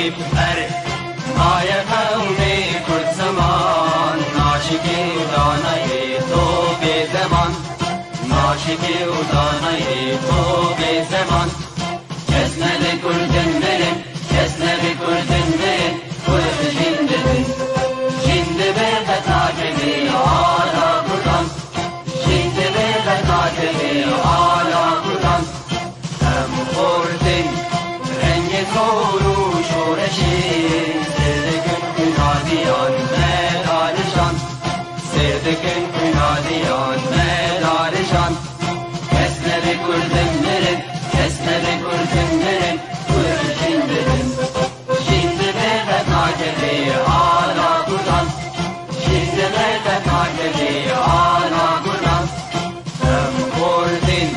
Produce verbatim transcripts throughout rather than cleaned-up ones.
Erê, maye qewmê Kurd ziman, naşikê û danayê to bê deman. Naşikê û danayê to bê deman. Kes nebe Kurdin mirin, kes nebe Kurdin mirin, Kurd jîn dibin. Jîn dibe qet nakevê ala Kurdan. Jîn dibe qet nakevê ala Kurdan. Em xortin rengê xor û şoreşê, sêr dikin xwîna diyan me darijan. Sêr dikin xwîna diyan me darijan. Kes nebe Kurdin mirin, kes nebe Kurdin mirin, Kurd jîn dibin. Jîn dibe qet nakevê ala Kurdan. Jîn dibe qet nakevê ala Kurdan. Em xortin,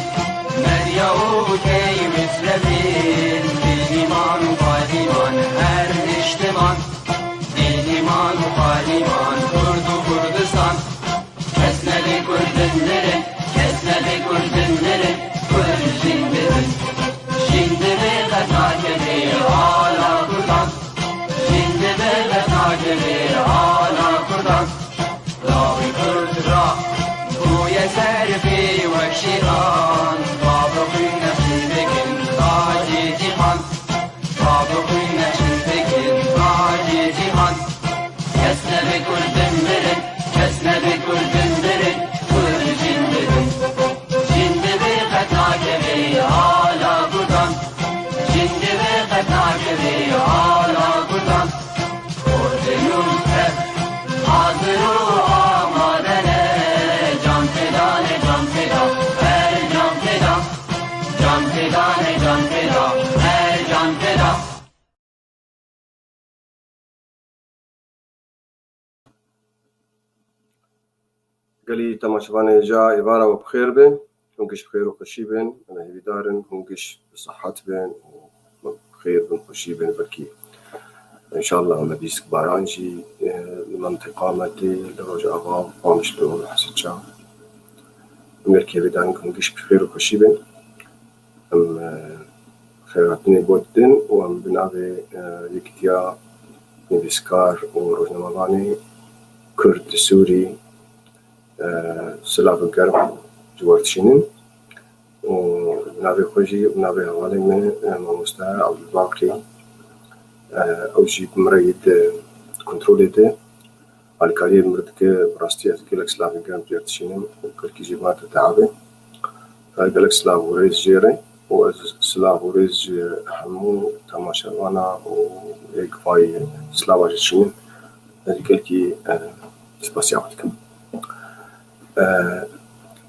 Medya û Key Mitrevîn, Dîniman û Padiman her niştiman. Dîniman û Padiman, Kurd û Kurdistan. Kes nebe Kurdin mirin, kes nebe Kurdin mirin, Kurd jîn dibin. Jîn dibe qet nakevê ala Kurdan. Jîn dibe qet nakevê ala Kurdan. Lawê Kurd ra bûye serfê wek şêxan. Bavê xwîn nexşî bikin tacê cîhan. Bavê xwîn nexşî bikin tacê cîhan. Kes nebe Kurdin mirin, kes nebe Kurdin mirin, Kurd jîn dibin. Jîn dibe qet nakevê ala Kurdan. Jîn dibe qet nakevê ala Kurdan. Kurdin û Kurd hazir û amade ne. Can feda ne, can feda, her can feda. Can feda ne, can feda, her can feda. Gelî temaşevanê ja êvara we bi xêr be. Hûn giş bi xêr û xweşî bin. Em hêvîdar in hûn giş bi sihet bin û bi xêr bin, xweşî bin. Belkî înşallah me bîst baran jî, e, li mentiqa me tê, li Rojava, Qamişlo, Hesircan. Em gelkî hêvîdar in ku hûn giş bi xêr û xweşî bin. Em, e, xêrhatinê bo didin û em bi navê, e, Yekîtiya Nivîskar û Rojnamevanê Kurd li Sûrî, e, silavên germ ji we re dişînin û bi navê xwe jî û navê hevalê min, e, mamoste Abdulbaqî, e, ew jî bi min re yê di kontrolê de. Alîkariyê min dike, bi rastî ez gelek silavên germ jê re dişînim û gelkî jî bar dide avê. Gelek silav û rêz jê re û ez silav û rêz ji hemû temaşevana û êk vay silava jê dişînim. Ez gelkî, e, spasiya xwe dikim. E,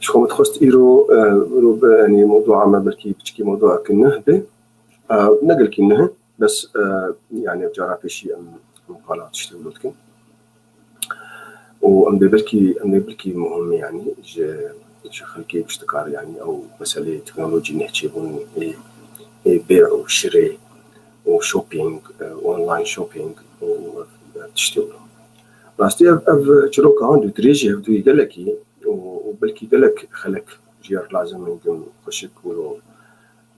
ji xwe min dixwest îro, e, îro bi, yanî mewdûa me belkî piçikî mewdûa ki nuh be. E, ne gelkî nuh, bes, e, yanî cara pêşî em, em qala tiştê wilo dikin. Û em dê belkî, em dê belkî muhim e, yanî ji, ji xelkê piştekar, yanî ew meseleyê teknolojî nehçê bûn ê, ê bê û şirê û shopping, e, online shopping û ev, ev tiştê wilo. Rastî ev, ev çiroka hindu dirêj e, hevdûyî gelekî û, û belkî gelek xelek jê re lazim in, xweşik wilo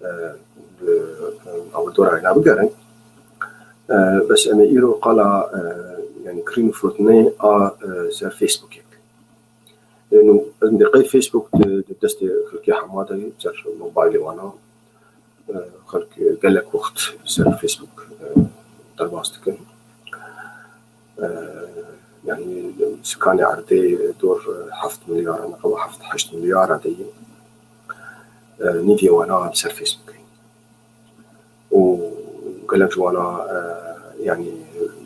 e, bi, e, awidora wê nabigerin. E, bes em ê îro qala, e, yanî kirîn û firotinê a, e, ser Facebookê. Êno, em dê qey Facebook di, di destê xelkê hema de ye, ser mobaylê wana. E, xelk gelek wext ser Facebook, e, derbas dikin. E, yanî sikanê erdê dor heft milyar, neqeba heft heşt milyar de ye. E, nîvê wana li ser Facebookê. Û gelek ji wana, e, yanî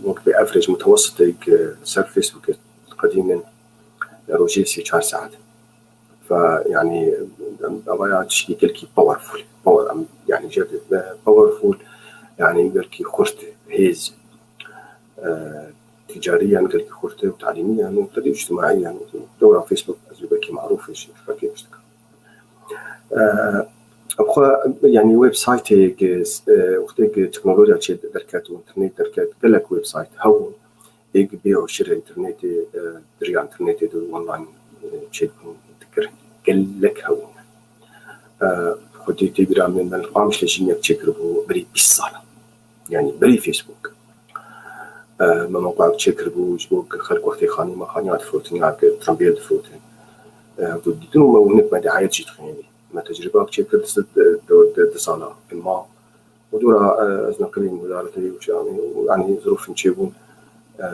wek bi average, mutewesitê, e, li ser Facebookê qedînin, e, rojê sê çar saet. Fe, yanî, em, ava ya tişkî gelkî powerful. Power, em, yanî, jê de, e, powerful, yanî, gelkî xurt, hêz, e, ticariyan gelkî xurt û talîmiyan û tedî ictimaîyan. Dora Facebook, ez ê belkî marûf e, ji xelkê pişt dikim. E, xwe, yanî, websaytê, e, wextê teknolojiya çê derket û înternet derket, gelek websayt hebûn. Êk bê û şirê înternetê, e, diriya înternetê de online, e, çêdibûn, dikirin. Gelek hebûn. E, xwedî tê bîra min, ben Qamişlê jî yek çêkiribû berî bîst sala. Yani berî Facebook. E, me mewqeyak çêkiribû ji bo ku xelk wextê xanî me xaniya difirotin ya ku trimbêl difirotin. E, hevdû dîtin û me û hinek me dehayet jî dixwînî. Me tecrîbak çêkir di, di, di, di sala. Ema û dora, e, ez neqilîm wizaretê û çi, yanî, û, yanî, zirofin çêbûn. E,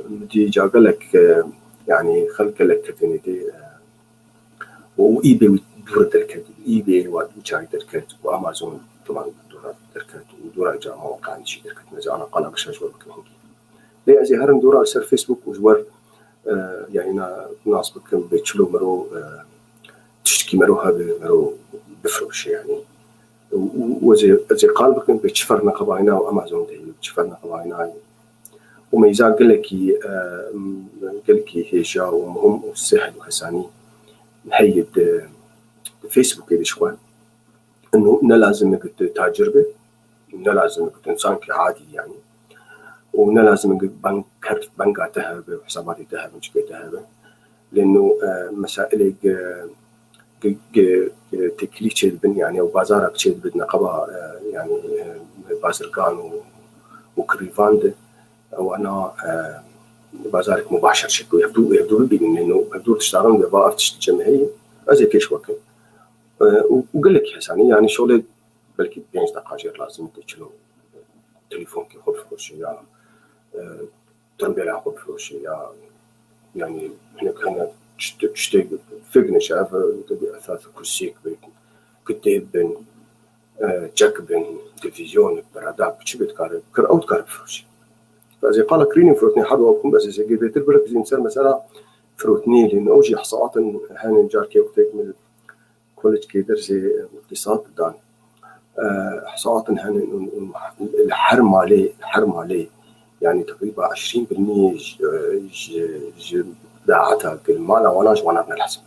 min dî ca gelek, e, yanî, xelk gelek ketênê tê, e, û, û eBay wî dûr derket, eBay wa dû çarî derket, û Amazon, toman dora derket, û dora ca mewqeyan jî derket. Mesela ana qala gişa ji we bikim hingî. Lê ez ê herim dora li ser Facebook û ji wer, e, yanî na, nas bikim bê çilo mero, e, tiştkî mero hebe, mero bifroşe yanî. Û, û, û ez ê, ez ê qal bikim bê çi ferq neqebayîna û Amazon de ye, çi ferq neqebayîna ye. Û meyza gelekî, e, gelekî hêja û muhim û sehil û hesanî heye di Facebookê de ji xwe. Ino ne lazim e ku tu tacir be, ne lazim e ku tu însankî adî yanî. Û ne lazim e ku bank kert, banka te hebe, hesabatê te hebe, çikê te hebe. Lê no, e, mesailê ge, ge, ge, ge têkilî çêdibin, yanî ew bazarak çêdibin neqeba, e, yanî, e, bazirgan û, û kirîvan de, ewana, e, bazarek mubaşer çêbû. Hevdû, hevdû bibînin, lê no, hevdû tiştaran de va ev tişt çem heye, ez ê pêş wekim. E, û, û gelekî hesanî, yanî şolê belkî pênc deqa jêr lazim te çilo telefonkê xwe bifiroşe ya, e, timbêla xwe bifiroşe ya, yanî hinek hene tişt-, tiştê fikr neşe, ev, e, esas kursiyek be, kitêb bin, e, çek bin, televîzyon, berada, çi be dikare, kir ew dikare bifiroşe. Ez ê qala kirînê firotnê her wiha bikim, ez ê zêgê bêtir birekizîm ser mesela firotnê, lê ew jî hesaatin hene, carkê wextêk min Kolejkê dersê îqtîsad didan. E, hesaatin hene û, û li her malê, her malê, yanî teqrîba eşrîn bil mî ji, ji, ji daeta ku li mala wana ji wana ne lazim.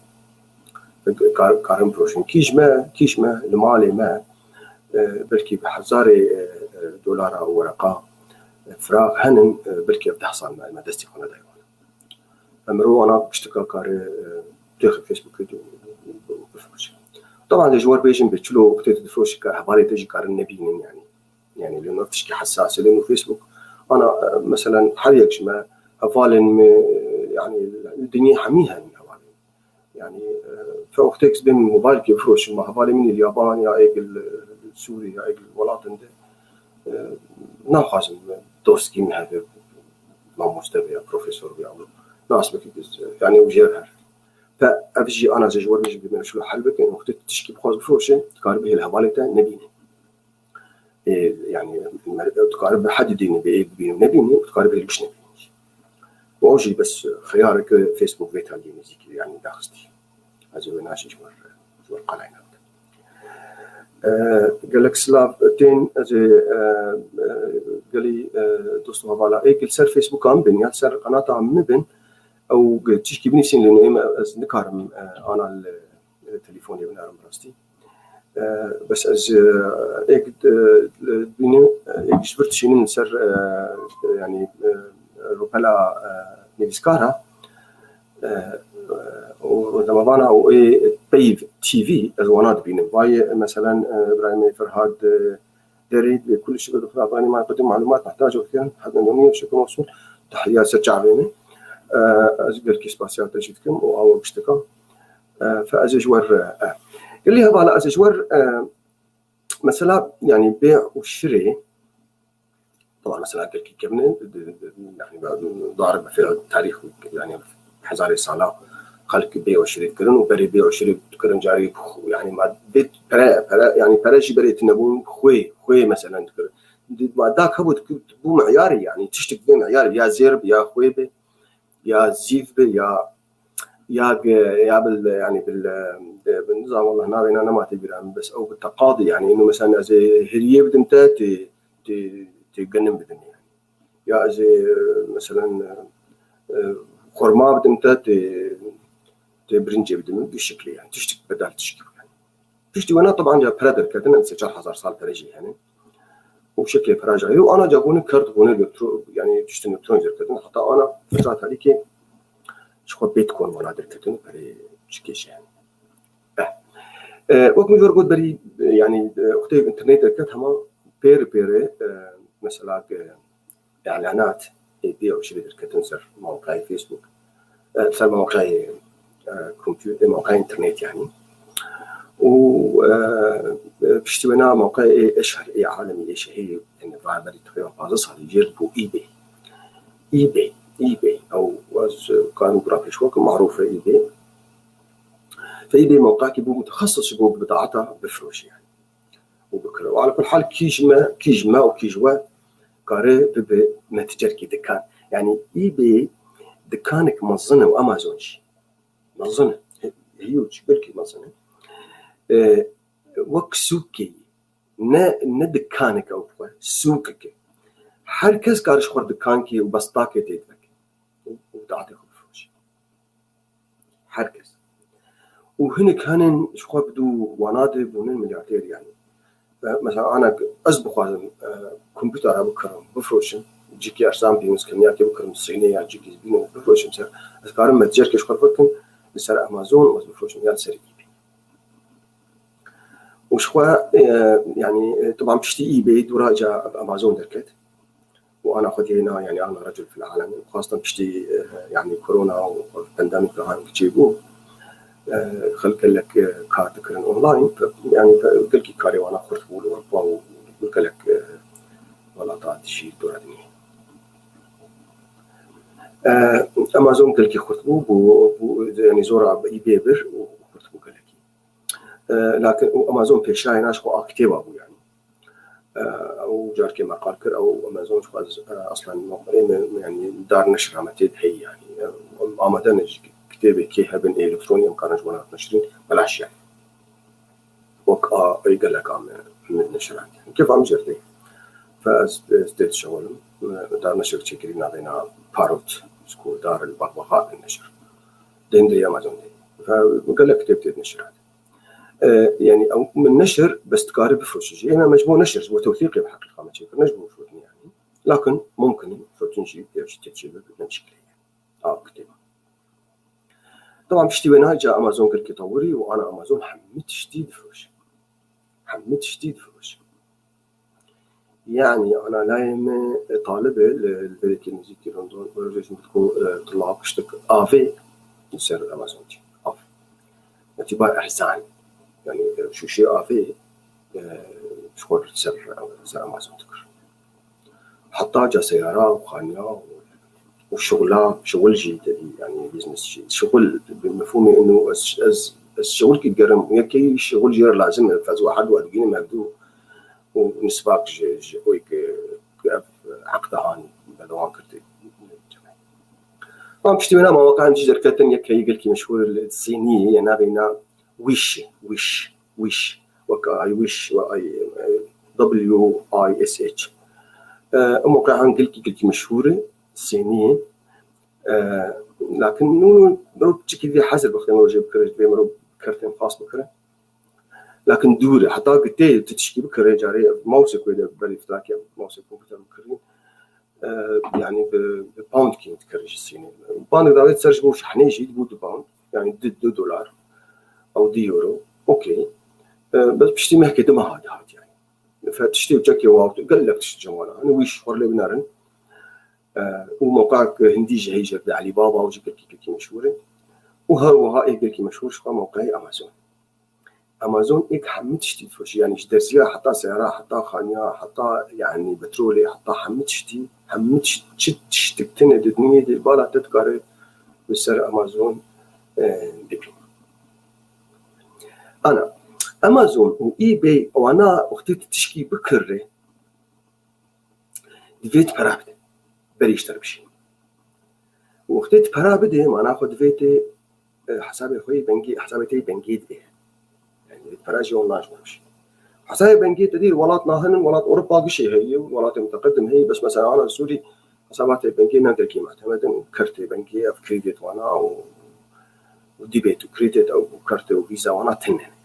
Kar-, karin firoşin. Kî ji me, kî ji me, li malê me, e, belkî bi hezarê, e, e, dolara û wereqa, e, firaq henin, e, belkî ev deh sal me, me destê xwe nedaye wana. Em mirov ana piştika kare, e, têxê Facebookê de bifroşe. Taban de ji wer bêjin bê çilo wextê tu difroşî ka hevalê te jî karin nebînin yanî. Yanî lê ev tişkî hesas e, lê no Facebook ana, e, meselen her yek ji me hevalên me, e, yanî li dinyê hemî henin hevalên. Yanî, e, fe wextêk ez bên mobaylkê bifroşim, ma hevalê min ê li yaban ya êgil, e, Sûrî ya êgil welatin de, e, naxwazim dostkî min hebe, mamoste be ya profesor be ya, nas bike biz, e, yanî ew jêr her. Fe ev jî ana ji wer bêjim bê me şilo hel bikin, wextê tişkî bixwaz bifroşe, dikare bihêle hevalê te nebîne. E, yanî, mer-, tu dikare bi hedî dînî, bi êk bînî û nebînî, tu dikare bi êk nebînî. Û ew jî bes xiyareke Facebook vê taliyê nêzîkî, yanî, daxistî. Ez ê wê naşî ji wer, ji wer qalay nakim. E, gelek silav tên, ez ê, e, e, gelî, e, dost û hevala êk li ser Facebooka min bin, ya li ser qenata min bin, ew tişkî binîsîn lê neyê me, ez nikarim, e, ana li, e, telefonê binerim rastî. E, bes ez, e, êk, e, bînim, e, êk ji vir dişînin ser, e, yanî, e, rûpela, e, nivîskara, e, û dema vana û ê peyv T V ez wana dibînim. Vay, e, meselen, e, Îbrahîmê Ferhad, e, Derê, e, kulî şikir dixwe, Îbrahîmê ma qedî malumat mehtac û kirin, heta nemî şikir olsun, tahliya ser çavê min. E, ez gelkî spasiya te jî dikim û awa giştika. E, fe ez ê ji wer, e, gelî hevala ez ê ji wer, e, mesela, yanî bê û şirê, taban mesela gelkî kevne, di, di, yanî, dar bi fira tarîx, yanî hezarê sala xelk bê û şirê dikirin û berê bê û şirê dikirin carî, yanî ma bê pere, pere, yanî pere jî berê tune bûn, xwê, xwê mesela dikirin. Di, ma dak hebû dikir, bû meyarî, yanî tiştik bê meyarî, ya zêr bi, ya xwê bi, ya zîv bi, ya, ya ge-, ya bil, yanî bil, e, bil, nizam wallah navê na nema tê bîra min, bes ew bi teqadî, yanî ino mesela ez ê hiriyê bidim te, tê, tê, tê genim bidim yanî. Ya ez ê, e, meselen, e, e, xurma bidim te, tê, tê birincê bidim, bi şiklê yanî. Tiştik bedel tişkî bû yanî. Piştî wena taban ca pere derketin, em sê çar hezar sal pere jî hene. Û şeklê pera jî heye. Û ana ca bûne kerd, bûne elektro-, yanî tiştin elektron derketin. Heta ana fitra tarîkê ji xwe Bitcoin wena derketin, perê çikê jî hene. Eh. E, wek min jor got berî, e, yanî, e, wextê internet derket hema pêr pêre, e, mesela, e, îlanat ê bê ew şirê derketin ser mewqeyê Facebook, e, ser mewqeyê, e, kompûter, e, mewqeyê înternet yanî. Û, e, e, piştî wê na mewqeyê ê eşher ê alemî ê şehî, yanî, va berî teqrîben pazdeh salî jêr bû eBay. eBay, eBay. Ew ez, e, karim bira pêş wek marûf e eBay. Fe eBay mewqekî bû mutexesis ji bo bidaeta bifroşî yanî. Û bikire. Û ala kul hal kî ji me, kî ji me û kî ji we kare bibe meticerkî dikan. Yanî eBay dikanek mezin e û Amazon jî. Mezin e. He-, heyû çi belkî mezin e. E, wek sûkê ye. Ne, ne dikanek ew xwe, sûkek e. Her kes kare ji xwe dikankê û bestakê tê diveke. Û, û datê xwe bifroşe. Her kes. Û hinek henin ji xwe bi dû wana de bûnin milyarder yanî. Ve mesela ana ez bixwazim, e, kompûtera bikirim, bifroşim, cîkî erzan bînim, ez kemiyakê bikirim, sênê ya cîkî bînim, bifroşim ser, ez karim meticerkê ji xwe bikim, li ser Amazon û ez bifroşim ya li ser eBay. Û ji xwe, e, yanî, e, tiban piştî eBay dûra ca Amazon derket. Û ana xwe diyê na, yanî ana recul fil alem. Xwestin piştî, e, yanî korona û pandemîka han çêbû, e, xelk gelek, e, kar dikirin online. Yanî gelkî karê wana xurt bû li Ewropa û gelek, e, welata dijî dora dinyê. E, Amazon gelkî xurt bû, bû, bû, yanî zora eBay bir û xurt bû gelekî. E, lakin û Amazon pêşayê na ji xwe a kitêba bû yanî. E, ew carkê me qal kir, ew Amazon ji xwe ez, e, aslan me, me, me, yanî dar neşira me tê de heyî yanî. E, em amade ne ji kitêbê kê hebin ê elektronî em karin ji wan hat neşirîn, belaş yanî. Wek a, ey gelek a me, me neşirand. Kêfa min jê re tê. Fe ez, ez tê dişewilim. Me dar neşir çêkirî navê na Parrot, ji ku dar li Bexbexa neşir. Dên de Amazon de. Fe gelek kitêb tê neşirand. E, yanî ew min neşir bes dikare bifroşe jî. Ême me ji bo neşir, ji bo tewsîqê bi heqîqa me çêkir, ne ji bo firotinê yanî. Lakin mumkin e firotin jî pêş tê çêbe bi ne şiklê. A kitêba. Tamam, piştî wê na ca Amazon girkê tewirî û ana Amazon hemî tiştî difiroşe. Hemî tiştî difiroşe. Yanî ana layê me, e, talib e li, li verêkê nêzîkî London, rojê jî min digo, e, tu law kiştik avê li ser Amazon jî. Av. Netîba erzan. Yanî, e, şûşê avê, e, ji xwe li ser, ser Amazon dikir. Heta ca seyara û xaniya û, û şixula, şixul jî tevî, yanî business jî. Şixul bi mefhûmê inu ez, ez, ez şixulkî digerim, yekê şixul jê re lazim e, fezwa herd wa digînim hevdû û nisbak ji, ji oy ke, ke ev eqda han berdewam kirdi. Van piştî wê na mawaka em jî derketin, yek heyî gelkî meşhûr li Sêniyê ye, navê na Wish, Wish, Wish, wek I wish, we I, W I S H. E, ew mewqeyan gelkî, gelkî meşhûr e, Sêniyê. E, lakin nû mirov çikî vê hezir wextê mirov jê bikire, divê mirov kertên xas bikire. Lakin dûr e. Heta gitê tu tişkî bikire, carê mawsê ku de berî fitakê, mawsê kompûter bikirî. E, yanî bi, bi pound kî dikir ji Sînê. Pound davêt ser ji bo şehnê jî bû du pound. Yanî du, du dolar. Ew du euro. Okey. E, bes piştî mehkê dima hadi hat yanî. Fe tiştê û çekê û hawt gelek tişt cem wana. Hani wî ji xwe lê binerin. E, û moka ku hindî ji heyî jê bi Alibaba û ji gelkî gelkî meşhûr e. Û her wiha ê gelkî meşhûr ji xwe mewqeyê Amazon. Amazon êk hemû tiştî difiroşî. Yanî ji derziya heta seyara, heta xaniya, heta, yanî, petrolê, heta hemû tiştî, hemû çi, çi tiştik tune di dinyê de bala te dikare li ser Amazon, e, bibî. Ana, Amazon û eBay wana wextê tu tişkî bikirre, divê tu pera bide. Berî ji te re bişî. Û wextê tu pera bidê, mana xwe divê tê, e, hesabê xwe yê bengê, hesabê te yê bengê divê. Yani divê tu pera jî online ji xwe re bişî. Hesabê bengê te dî welat nahinin, welat Ewropa gişê heye, welatê muteqedim heye, bes mesela ana Sûrî hesaba te bengê ne gelkî mutemed in û kertê bengê ev kredit wana û, û debit û kredit ew û kert û vîza wana tune ne.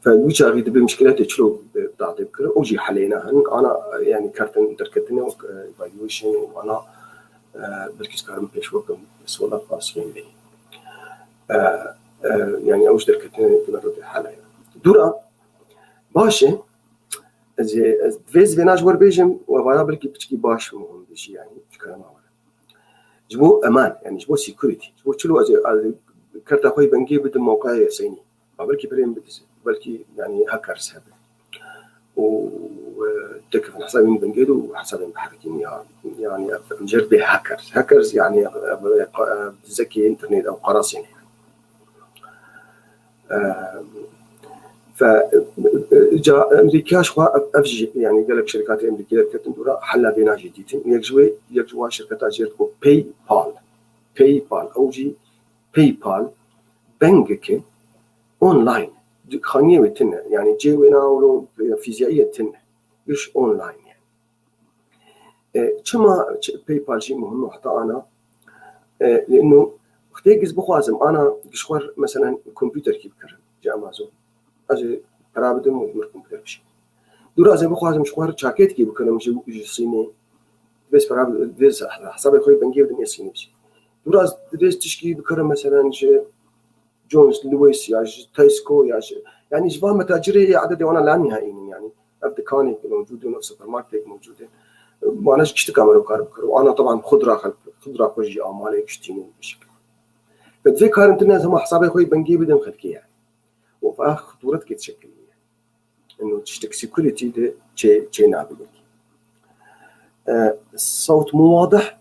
Fe wî çaxî dibe mişkiletê çilo, e, dadê bikirin, ew jî helê ne hin. Ana, e, yani kertin derketinê wek, e, evaluation û ana, e, belkî dikarim pêş wekim sola fasiyên vê. E, e, yani ew ji derketinê dibe hele. Dûra baş e, Ez ê, ez, divê ez vêna ji we bêjim, we vaya belkî piçkî baş muhim bêjî, yani, ji kerema we. Ji bo eman, yani, ji bo security, ji bo çilo ez ê, ez ê kerta xwe yê bengê bidim mewqeya Huseyinê. Ma belkî berê min bidizin, belkî, yani, hackers hebe. Û, e, tekevin hesabên bengê de û hesabên biherikîn ya, yani, em jê bê hackers. Hackers, yani, e, e, e, dizekê internet ew qarasê ne. Ehm, fe, e, e, ca Amerîka ji xwe ev, ev jî, yani gelek şirkatê Amerîkî derketin dûra hela vêna jî dîtin. Yek ji wê, yek ji wan şirketa jê digo PayPal. PayPal, ew jî PayPal bengeke online. Xaniyê wê tune, yani cê wê na wilo fîziyayî tune. Giş online yani. E, çima ç-, PayPal jî muhim e heta ana? E, lêno wextê giz bixwazim ana gişxwer, meselen, kompûterkî bikirim ji Amazon. Ez ê pera bidim û ji mir kompûter bişînim. Dûra ez ê bixwazim ji xwe çakêtkî bikirim ji, ji Sînê. Divê ez pera bi-, divê ez hesabê xwe yê bengê bidim ê Sînê bişînim. Dûra ez divê ez tişkî bikirim, meselen, ji Jones, Lewis ya ji Tesco ya ji, yani ji van metacirê yê ededê wana la nihayî ne yani. Ev dikanê ki mewcûd in, ev supermarketek mewcûd in. Wana ji kiştika me re kar bikir. Û ana taban xudra xelk, xudra xwe jî amalê kiştînin bi şekil. Ve divê karin tine hema hesabê xwe yê bengê bidin xelkê yani. Û ev xuturet ke dişekilîne. Ino tiştek security de çê, çê nabîne. E, sewt min wadih.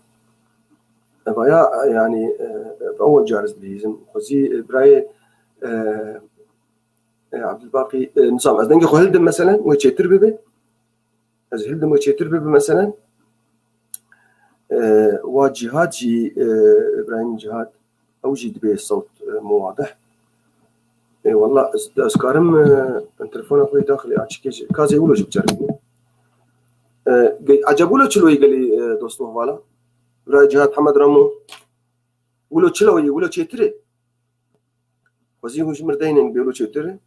Eva ya, yani, e, ewel car ez dibihîzim. Xwezî, e, birayê, e, e, Abdulbaqî, e, nizam, ez dengê xwe hildim meselen, wê çêtir bibe. Ez hildim wê çêtir bibe meselen. E, wa Cihad jî, e, Îbrahîm Cihad, ew jî dibê sewt, e, min wadih. E, wallah, ez, ez karim, e, em telefona xwe yê daxilê açikê jî. Ka ez ê wilo jî biceribînim. E, ge-, eceb wilo çilo yê gelî, e, dost û hevala? Bira Cihad Hemed Ramo. Wilo çilo yê, wilo çêtir e? Xwezî hûn ji mir deynên bê wilo çêtir e?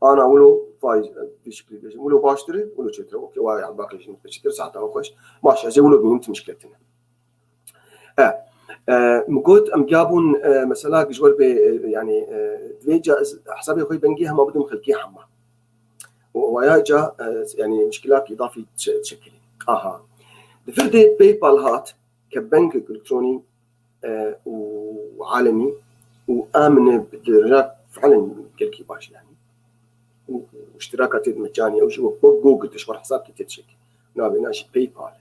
Ana wilo vay, e, vî şiklî bêjim. Wilo baştir e, wilo çêtir e. Okey, wa ya baqê jî çêtir, saeta xweş. Baş, ez ê wilo bînim, tu mişkile tine. E, e, min got, em giya bûn, e, mesela, ji wer bê, e, yani, e, divê ca ez hesabê xwe yê bengî hema bidim xelkê hema. Û waya ca, e, yani, mişkilak îdafî çe-, çekilî. Aha. Di vir de PayPal hat, ke bengek elektronî, e, û alemî û amine bi dirêja fiilen gelkî baş yani. Û iştiraka tê de mecanî, ew jî wek, wek Google, tu ji xwe hesabkî tê dişekî. Navê na jî PayPal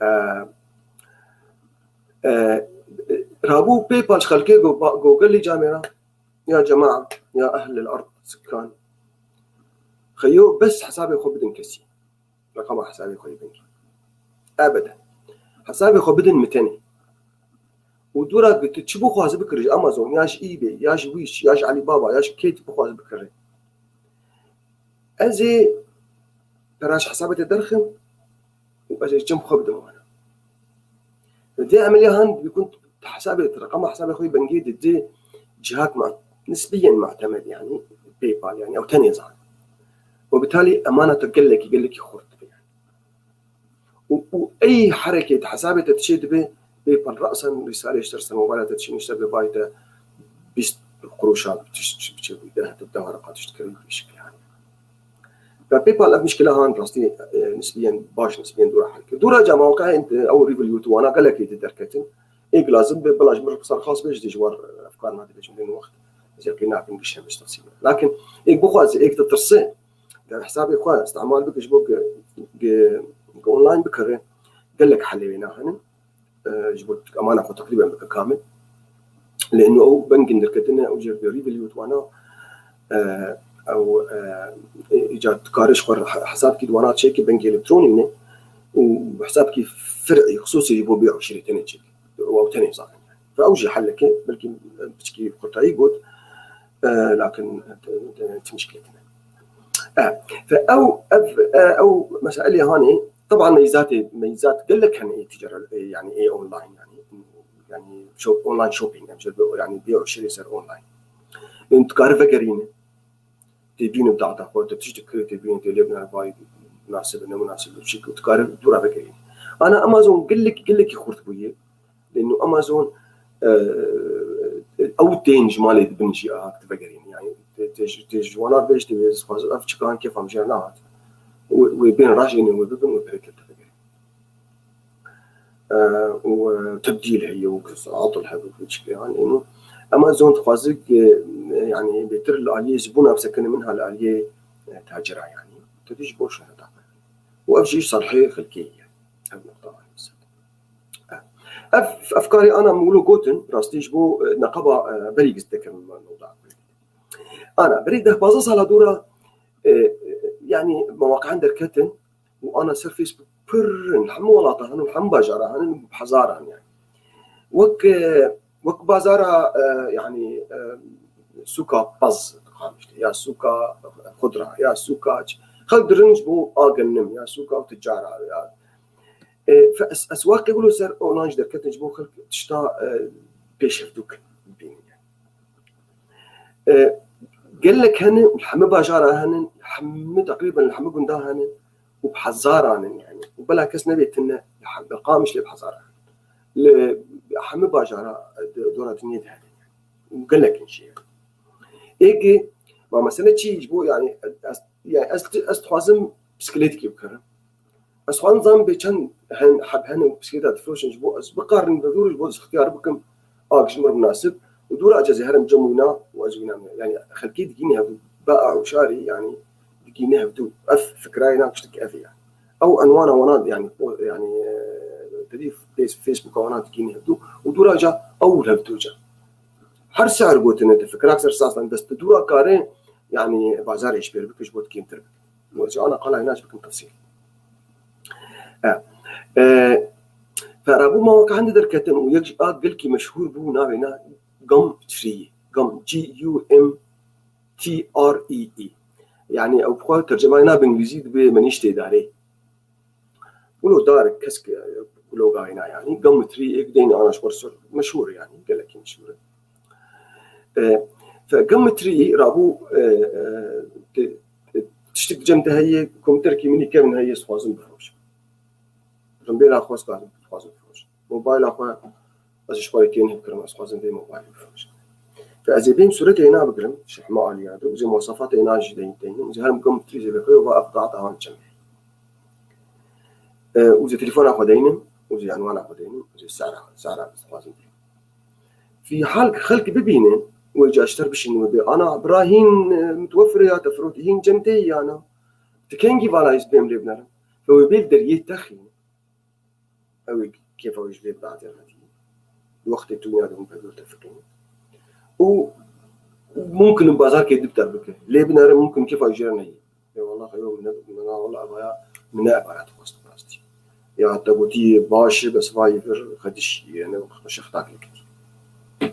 e. E, e, rabû PayPal ji xelkê go-, ba-, Google lê camêra, ya cema, ya ehlil erd, sikan. Xeyo bes hesabê xwe bidin kesî. Reqama hesabê xwe yê bengî. Ebeden. Hesabê xwe bidin min tenê. Û dûra ku tu çi bixwazî bikirî ji Amazon, ya ji eBay, ya ji Wish, ya ji Alibaba, ya ji kê tu bixwazî bikirî. Ez ê pera ji hesabê te derxim û ez ê çim xwe bidim wana. Vê emeliya han bikun hesabê, reqama hesabê xwe yê bengê didê cihak ma, nisbiyen mutemed yani, PayPal yani, ew tenê zan. Û bitalî emana te gelekî, gelekî xurt dibe yani. Û, û ey hereket hesabê te dişê dibe, PayPal resen rîsalê ji ser ser mobila te dişîne, ji ser debayê te bîst quruşa tişt biçe, deh, deh waraqa tişt kirin, bi şekil yani. Ve PayPal ev mişkila han rastî, e, nisbiyen baş, nisbiyen dûra hel kir. Dûra ca mewqeya int-, ew Revolut wana gelekê di derketin. Êk lazim be, bila ji min serxas be, ji dê ji war, e, efkar nadibêjim, lê wext ez yaqîn nakim gişe min ji tefsîl. Lakin êk bixwaze, êk ditirse, ger hesabê xwe îstemal bike ji bo ge-, ge-, ge online bikire, gelek helê wê nahenin. E, ji bo emana xwe teqrîben bike kamil. Lê ino ew bengên derketine, ew jê re Revolut wana, e, ew, e, îca dikare ji xwe re hesabkî di wana çêke, bengê elektronî ne û hesabkî fir'î, xisûsî ji bo bê û şirê tenê çêke. Ew tenê zaten. Ve ew jî heleke, belkî piçkî xurtayî got, e, lakin, e, ti mişkilê tine. E, fe ew, ev, e, ew meselê hanê, taban meyzatê, meyzat gelek hene ê ticaret, ê, yani ê online yani. Yani shop, online shopping, em jê re, yani bê û şirê ser online. Ên dikare vegerîne. Tê bîne bi data xwe, te tişt dikire, tê bîne, tê lê binere vay, munasib e, ne munasib e, çi ku dikare dûra vegerîne. Ana Amazon gelek, gelekî xurt bûye. Lê nu Amazon, e, ew tên ji malê dibin jî, aha, tu vegerîne. Yani, te, tê ji, tê ji wana bêjtê wê dixwazin ev çikan kêfa min jê re nehat. Wê, wê bên rajînê wê bibin, wê perê kete bigirin. E, û, e, tebdîl heye û saetil hebe û çi, yani, û ema zon dixwaze, e, yani, bêtir li aliyê zibûna bisekine min ha li aliyê, e, tacira, yani. Tedî ji bo şohreta xwe. Û ev jî salhê xelkê ye. Ev noqta anî ser. Ev, ev karê ana min wilo gotin, rastî ji bo, e, neqeba, e, berî giz dekirin me noda. Ana, berî deh pazdeh sala dû re, e, e, yani, mewaqian derketin û ana ser Facebook pir in, hemû welata hene û hemû bajara hene û bi hezaran, yani. Wek, e, wek bazara, e, yani, e, sûka Pez, Qamişlê, ya sûka Xudra, ya sûka ç-, xelk dirin ji bo a gennim, ya sûka tucara, ya, e, fe-, es-, eswaqê wilo ser online jî derketin ji bo xelk tişta, e, pêşevdûk bibînin, yani. E, gelek hene, li hemî bajara hene, hemî, teqrîben li hemî gunda hene û bi hezaran in, yani. Û bela kes nebê tune, li hem-, li Qamişlê bi hezaran in. Li hemî bajara, e, dora dinyê de hene, yani. Û gelek in jî, yani. Êgê, ma mesele çi ji bo, yani, ez, yani, ez, ez dixwazim bisikletê bikirim. Ez xwazim zanim bê çend hen-, heb hene û pisgêta difroşin ji bo ez bikarim vê dûr ji bo ez ixtiyar bikim a ji min re munasib û dûra ez ê herim cem wîna û ez wîna me. Yani xelkê digîne hevdû, be a û şarî, yani digîne hevdû. Ev fikrayê na tiştek ev e, yani. Ew enwana wana, yani, o, yani, e, tedî Face-, Facebooka wana digîne hevdû û dûra ca ew hevdû ca. Her ser gotine te fikrak ser sas dan dest dûra kare, yani bazarê ji pêr bike ji bo kêmtir bike. Wezî ana qala hîna ji bikim tefsîl. E, e, Ferabû mawaka hende derketin û yek ji a gelkî meşhûr bû navê na Gumtree. Gum, G U M T R E E. Yani ew bi xwe tercemaya na bi îngilîzî dibe menîştê darê. Wilo darek kesk, e, loga hîna yani. Gumtree êk deyne ana ji xwe re meşhûr yani. Gelekî meşhûr e. E, fe Gumtree rabû, e, e, te, te, tiştek cem te heye, komputerekî min î kevin heye, ez dixwazim bifroşim. Rimbêra xwe ez dixwazim bifroşim. Mobayla xwe ez ji xwe yekê nehbikirim, ez dixwazim vê mobaylê bifroşim. Fe ez ê bêm sûretê hêna bigirim, şehma aliya de, û zê muwasafatê hêna jî deyin, deynim, û zê herim Gumtree zê vê xwe va ev data han çem. E, û zê telefona xwe deynim, û zê enwana xwe deynim, û zê sera, sera ez dixwazim. Fî hal xelk bibîne, wê ca ji te re bişînin, wê bê ana bira hîn, e, mitwefir e ya te firotî, hîn cem te yî ya na. Ti kengî vala ez bêm lê binerim. Fe wê bê li deriyê te xîne. Ew ê kêfa wê ji vê bidatê re netî. Wextê tu wîna dibûn pevdûr te fikrîne. Û mumkin in bazarkê dibter bike. Lê binere mumkin kêfa wê jê re neyê. Ê wallah, eyo min ne, min na wallah, evaya min ne ebara dixwest bi rastî. Ya te gotî baş e, bes vayî vir xediş, yani şextak lê kitî.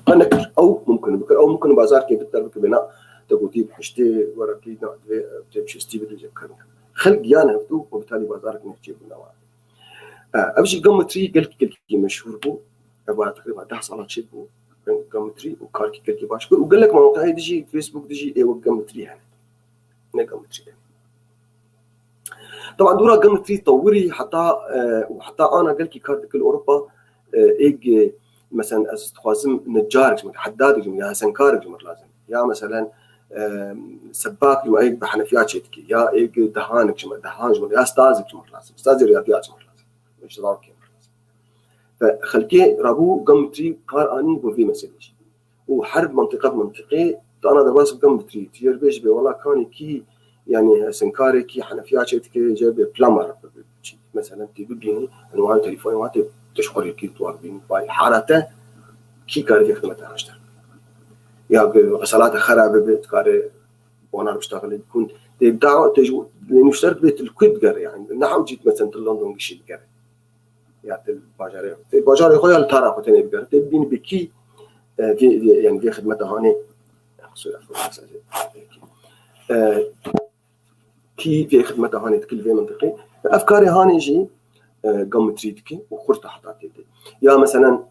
Qe nekir. Ew mumkin bikir, ew mumkin bazarkê dibter bike bê na te gotî piştê werekî na divê tê bişestî bidû zê kir. Xelk yan hevdû û bitalî bazarek nehçê bû newa. E, ev jî Gumtree gelkî, gelkî meşhûr bû. Ev wara teqrîba deh sala çêbû. Gumtree û karkî gelkî baş kir. Û gelek mewqeyê dijî Facebook dijî ê wek Gumtree hene. Ne Gumtree hene. Taban dûra Gumtree tewirî heta, e, û heta ana gelkî kar dikir li Ewropa, e, êg, e, meselen ez dixwazim necarek ji min, heddadek ji min, ya hesenkarek ji min lazim. Ya meselen, e, sebak ji min, êg bi henefiya çê dike. Ya êg dehanek ji min, dehan ji min, ya stazek ji min lazim. Stazê riyadiyat ji min lazim. Ji lavkê min lazim. Fe xelkê rabû Gumtree kar anî bo vê meselê jî. Û her mentiqe bi mentiqê dana derbas bi Gumtree. Tu jê re bêjî bê wela kanê kî, yani hesenkarekî henefiya çê dike, jê re bê plumber bibe. Çi, meselen tê bibînî, enwan telefonê wan tê, tê ji xwe rêkî tu wan bînî, vay, hara te, kî kare vê xidmete haşter. Ya bi xeselata xera bibe, tu kare bonar biştaxilî bikun. Tê da, tê ji, lê nuşter dibê tu li ku digerî, yani. Ne hewcît, meselen tu London gişî digerî. Ya te li bajarê, te bajarê xwe ya li tara xwe tenê bigere. Te bibînî bi kî, e, vê, vê, yani vê xidmeta hanê, e, kî vê xidmeta hanê dike li vê mintiqê. Ev karê hanê jî, e, Gumtree dike û xurt heta tê de. Ya meselen,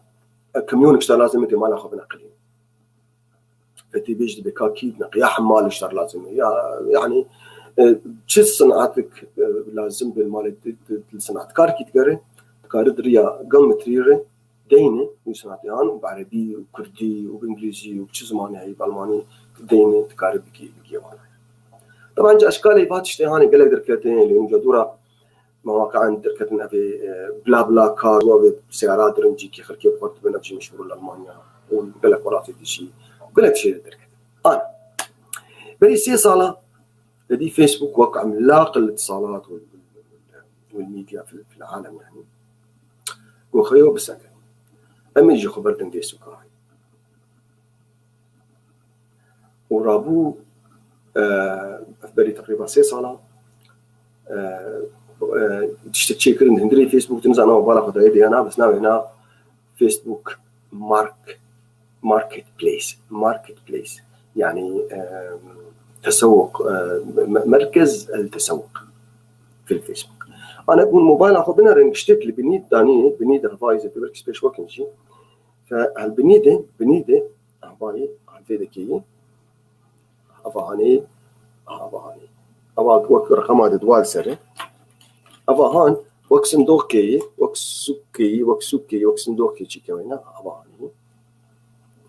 e, kamyonek ji te lazim e tê mala xwe bineqilî. Fetî bêj dibe ka kî neqe, ya hemal ji te lazim e, ya, yani, e, çi sinatek, e, lazim be malê te, te, te sinatkar kî digere, dikare di riya Gumtree re deyne û sinatê han û bi erebî û kurdî û bi îngilîzî û bi çi zimanê heyî, bi almanî, Deyne dikarî bikî bikî wana. Taban ca eşkalê va tiştê hanê gelek derketin, lê hûn ca dûra mewaqian derketin evê, e, bla bla kar, û evê seyara dirin cîkî xelkê bi xwe dibin, ev jî meşhûr li Almanya û gelek welatê dî jî gelek tiştê derketin. Ana. Berî sê sala, êdî Facebook wek emlaq الاتصالات وال-، والميديا في، في العالم يعني. Got xeyo bisekin. Em ê jî xwe berdin dê sûka. Û rabû, e, berî teqrîba sê sala, e, e, tiştek çêkirin hundirê Facebook, tu nizana bala xwe dayê de ya na, bes navê na Facebook Mark-, Marketplace, Marketplace. Yani, e, tesewuq, e, me-, merkez el tesewuq fil Facebook. Ana bûn mobayla xwe binerin, tiştek li binî danî, binî de hevayî zêde belkî spêş wekin jî. Fe hel binî de, binî de, hevayî, hevê de keyî, Ava hanê, ava hanê. Ava wek reqema de dua li ser e. Ava han wek sindoqkê ye, wek sûkê ye, wek sûkê ye, wek sindoqkê çîkewêne, ava hanê.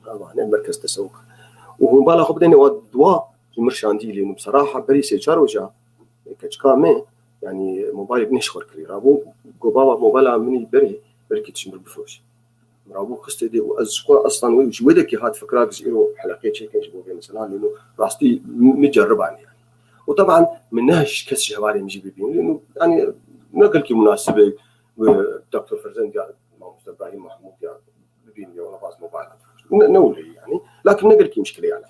Ava hanê merkez tesewuq. Û hûn bala xwe bidêne wa dua ji mir şandî lê, hûn bi seraha berî sê çar roja, keçika me, yani mobaylê binê ji xwe kirî. Rabû, go baba mobala min î berê, belkî tu ji mir bifiroşî. Rabû xistê dê û ez ji xwe eslan wê, ji wê dekê hat fikra ji îro heleqê çêkin ji bo vê mesela, lê no rastî min ceribane yani. Û teban min ne ji kes ji hevalê min jî bibîn, lê no yani ne gelkî munasib e, e, Doktor Ferzend ya Mamoste Ibrahîm Mahmûd ya bibîn ya wela baz mobayla. Ne, ne wile yani. Lakin ne gelkî mişkile yani.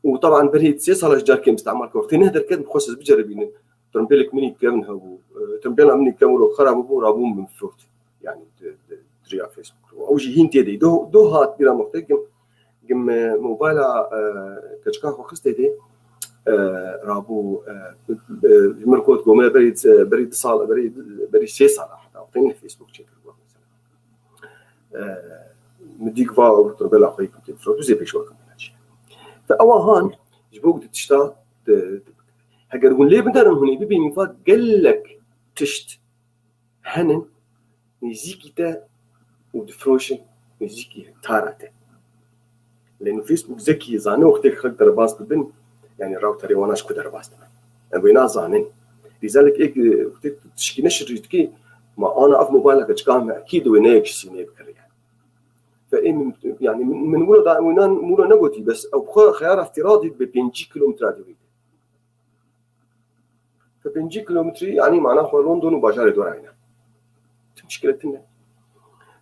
Û teban berî sê sala ji carkê min îstemal kir. Wextê neh derket, min xwest ez biceribînim. Tirimbêlek min î kevn hebû. E, tirimbêla min î kevn ro xera bûbû, rabûm min firot. Yani di, di, di riya Facebook. Ew jî hîn tê de. Do, do hat bîra min, wextê gim, gim, e, mobayla, e, keçika xwe xistê dê, e, rabû, e, e, ji min got, got min berî, e, berî du sal, berî, berî sê sala heta wextê ne Facebook çêkir got mesela. E, min dîk va ew tirimbêla xwe yê kutê difirot, dûzê pêşwakin bûne çi. Te ewa han, ji bo ku di tişta, di, di, heger hûn lê binerin, hûn ê bibînin va gelek tişt henin, nêzîkî te û difiroşin, nêzîkî tara te. Lê no Facebook zekî zane wextê xelk derbas dibin, yani rawterê wana ji ku derbas dibin. Em wê nazanin. Lîzalik êk, e, wextê tu tişkî neşirî dikî, ma ana ev mobayla keçika me ekîd wê ne yek ji sînê bikire yani. Fe ê min, yani min, min wilo da, wînan wilo negotî, bes ew xwe xeyara îftîradî bi pêncî kilometre dewî. Te pêncî kilometrî, yanî mana xwe London û bajarê dora hîne. Ti mişkile tune.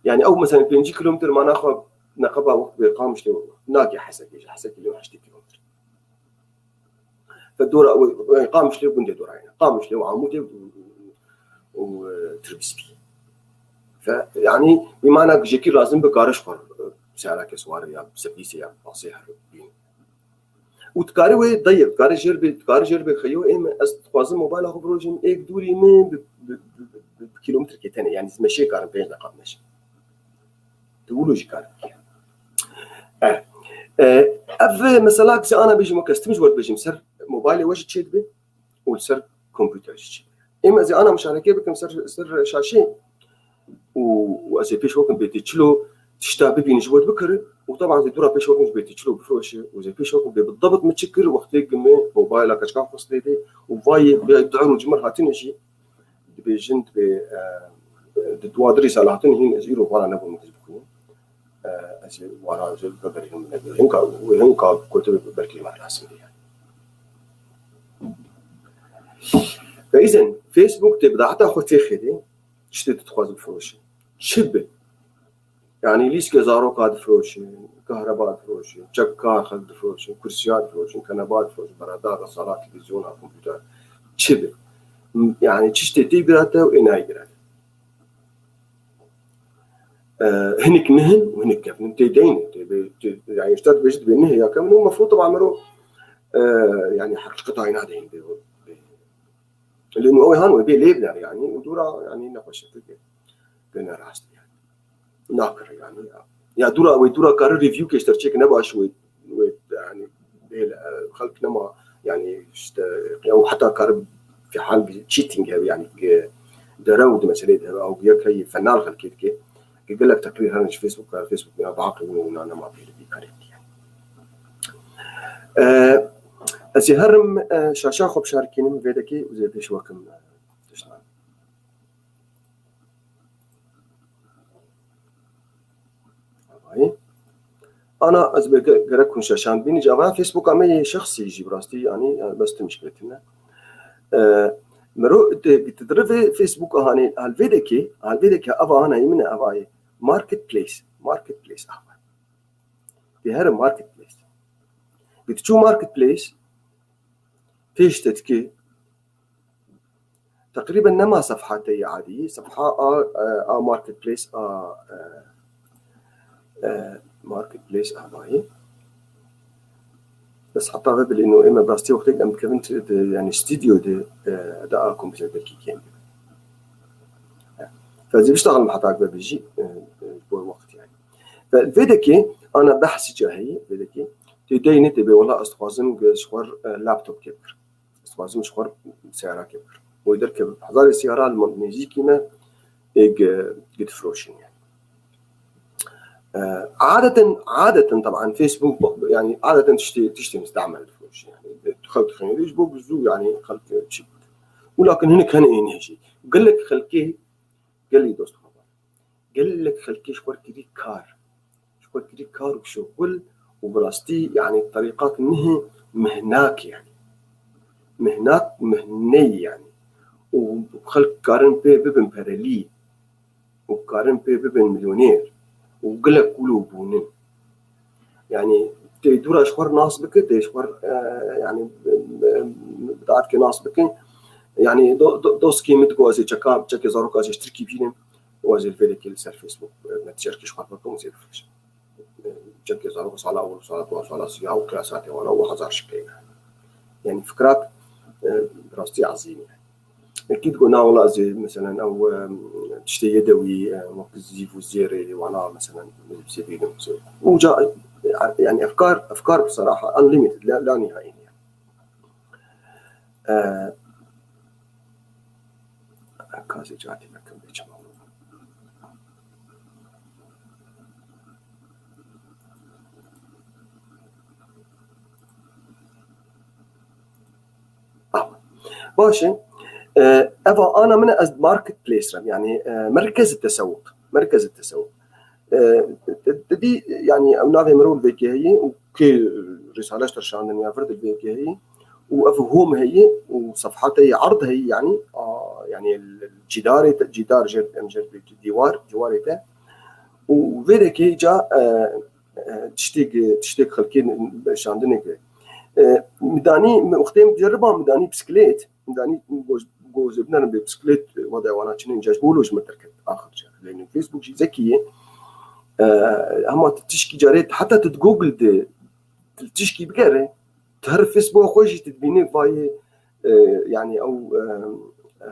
Yani ew mesela pêncî kilometr mana xwe neqeba wek bê Qamişlê nake Hesekê, ji Hesekê lê heştê kilometr. Fe dora, yani Qamişlê gundê dora hîne. Qamişlê û Amûdê û, û, û, e, Tirbîskî. Fe, yani, îmana gijekî lazim bi kariş xwe, e, seyara kes ware ya, servîsê ya, pasê her bîn. Û dikarî wê dayê, dikarî jêr bê, dikarî jêr bê xeyo, ê min, ez dixwazim mobayla xwe birojim, êk dûrî min bi, bi, bi, bi, bi kîlometrkê tenê, yani ez meşê karim pênc deqa bimeşim. Tu wilo jî kar bikî. E, e, ev mesela, kisi ana bêjim, kes tim ji we dibêjim, ser mobaylê we jî çêdibe û li ser kompûter jî çêdibe. Ê min ez ê ana mişareke bikim ser, ser şaşê. û, û ez ê pêş wekim bêtê çilo tişta bibînin ji bo bikir û teban zê dûra pêş wekim ji bêtê çilo bifiroşe û zê pêş wekim bê bi debit min çi kir wextê ki min mobayla keçika xwe stêdê û vayê xuya duer û cimir hatine jî dibêjin dibê, e, di dua dirî sala hatine hîn ez îro vana nebûm ez bixwînim. E, ez ê vana ez ê bigerînim nebê. Hinka, hinka kotibê belkî me lazim bê yani. Ve îzen Facebook tê bi daeta xwe tê xêdê, tiştê tu dixwazî bifiroşî. Çi bi? Yani lîskê zaroka difiroşin, kahreba difiroşin, çekka xelk difiroşin, kursiya difiroşin, keneba difiroşin, bereda, resala, televîzyona, kompûter. Çi bi? Yani tiştê tê bira te û ê nayê bira te. E, hinik nihin û hinik kevn in. Tê deyne, tê bê, tê, yani işte dibêjit bê nihê ya kevn û mefrû teba mero, e, yani heqîqeta wê nadeyin bê, bê. Lê nu ew han wê bê lê biner yani, û dûra yani nexweşe tu ke, ke ne rast yani. Nakir yani ya. Ya dûra wê dûra kari review ke ji te çêk ne baş wê, wê yani bê, e, xelk nema yani işte ya heta kari fîhal bi cheating hev yani ke dere û di meselê de ew yek heyî fenal xelkê dike. Ke gelek teqrîr herin ji Facebook, kar Facebook ya biaqilin û na nema pê dibî karê dike. E, ez ê herim, e, şaşa xwe bişarikînim vê dekê û zê pêş wekim, e, tiştan. Avayî. Ana ez bê ge-, gerek hûn şaşan bînî, ji ava Facebooka me yê şexsî jî bi rastî, yanî, e, bes tim ji pê tune. E, mero, te, te dire vê Facebooka hanê, hal vê dekê, hal vê dekê ava ana yê min e, ava yê Marketplace, Marketplace, ava. Tê here Marketplace. Bi tu çû Marketplace, pêş te dikê, teqrîben nema sefha te yê adî, sefha a, a, a Marketplace a, e, e, Marketplace a mayî. Bes heta ve bilîno ême bi rastî wextêk em dikevin ti-, di, yanî stûdyo de, e, de a komputer belkî kêm. Fe ez ê biştaxim heta ve bijî, e, e, bo wext yanî. Ve vê dekê ana behsî ca heyî, vê dekê. Tê deynê tê bê wela ez dixwazim ji xwe, e, laptop kê bikir. Ez dixwazim ji xwe seyara kê bikir. Wê derkeve hezarê seyara li nêzîkî me ê gi-, gidifroşin yani. E, adeten, adeten taban Facebook yani adeten tiştê, tiştê mistehmel difroşin yani. Xelk dixwîne ji bo zû yani xelk çi bike. Welakin hinek hene ên hejî. Gelek xelkê, gelî dost xwe. Gelek xelkê ji xwe kirî kar. Ji xwe kirî kar û şixul û bi rastî, yanî terîqat nihê mihnak, yanî. Mihnak, mihneyî, yanî. Û xelk karin pê bibin perelî. Û karin pê bibin milyoner. Û gelek wilo bûnin. Yanî, tê dûra ji xwe nas bike, tê ji xwe, e, yanî, e, e, bidatke nas bike. Yanî, do-, do-, doskê min digo ez ê çeka, çekê zaroka ez ê ji Tirkî bînim. Û ez ê li vê dekê li ser Facebook, e, me tişerkî ji xwe bikim û zêde fiş. E, çekê zarok sala ewil, sala duwa, sala siya û klasatê wana û hezar şikeyne. Yanî, fikrak, e, bi rastî ezîm e. Yekî digo, na wela ez ê, meselen, ew, e, tiştê yedewî, e, wek zîv û zêrê wana, meselen, zêbînim. Û ca, e, yani efkar, efkar bi seraha unlimited, la, la nihayî. E, kasê cihadî mekim bê çima. Ah, baş e. E, eva ana min e, ez marketplace rem, yani, e, merkez tesewuk. Merkez tesewuk. E, te, te dî, yani, ew navê mirov li vê kê heyî û kê risale ji te şandin ya vir di vê kê heyî û ev home heyî û sefhate yê erd heyî, yani, a, yani, cîdarê te, cîdar jê, em jê dîwar, ciwarê te. Û vê dekê ca, e, e, tiştêk, tiştêk xelkê şandinê ki. E, midanî, wextê min ceriba midanî bisiklet, midanî go-, gozê binerin bê bisiklet, wada wana çinin, ca ji bo ji min derket axir ca. Lê Facebook jî zekî ye. E, hema tu tişkî carê, heta tu di Google de tu tişkî bigere, tu her Facebook xwe jî tu dibînî vayê, e, yani ew, e, e,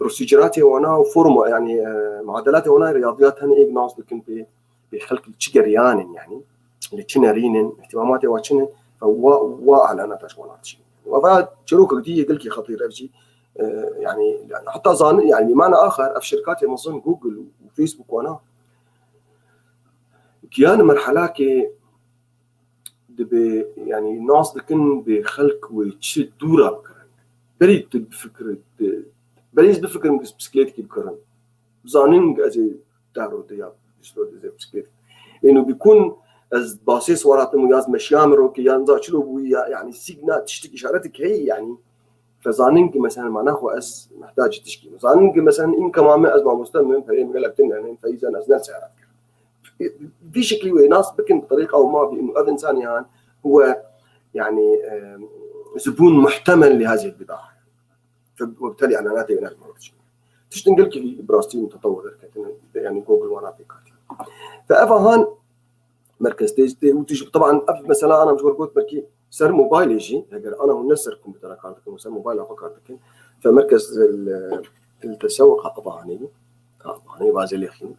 prosedûratê wana û forma, yani, e, muadelatê wana riyadiyat hene êk nas dikin pê, pê xelk li çi geriyan in, yani, li çi nerîn in, îhtîmamatê wa çi ne, ve wa, wa elaneta ji wana dişînin. Ve va çîrokek dî yê gelkî xetîr ev jî, e, yani, yani, heta zanin, yani, mana axir ev şirkatê mezin Google û Facebook wana giyan merhelakê dibe, yani, nas dikin bê xelk wê çi dûra bikirin. Berî tu bifikir, berî ez bifikirim ku ez bisikletekî bikirin. Zanin ez ê deh rode ya bîst rode ez ê bisiklet. Êno bikun ez basê swar hatim û yaz meşiya min rokê, yan za çilo bûyî ya, yani, sîgna tiştik, îşaretik heyî, yani. Fe zanin ki, mesela, mana xwe ez mehtacî tişkî. Zanin ki, mesela, în kema me ez mamoste me, perê min gelek tune, yani, feyzen ez ne seyahat kirim. Vî şeklî wê nas bikin bi terîqa û ma bî, û ev însanî han we, yani, e, zibûn muhtemel li hazî bida. Fe, we bi telî elanatê nas mewt çi. Tiştin gelkî bi rastî mutetewir derketine, yani, Google wana pêk hatî. Fe ev han merkez tê, tê û tij, taban ev mesela ana ji we got belkî ser mobilê jî, eger ana hûn ne ser komputera kar dikin, ser mobilê xwe kar dikin, fe merkez li, li tesewiqa ev hanê, ha, ev hanê bazê lêxîn.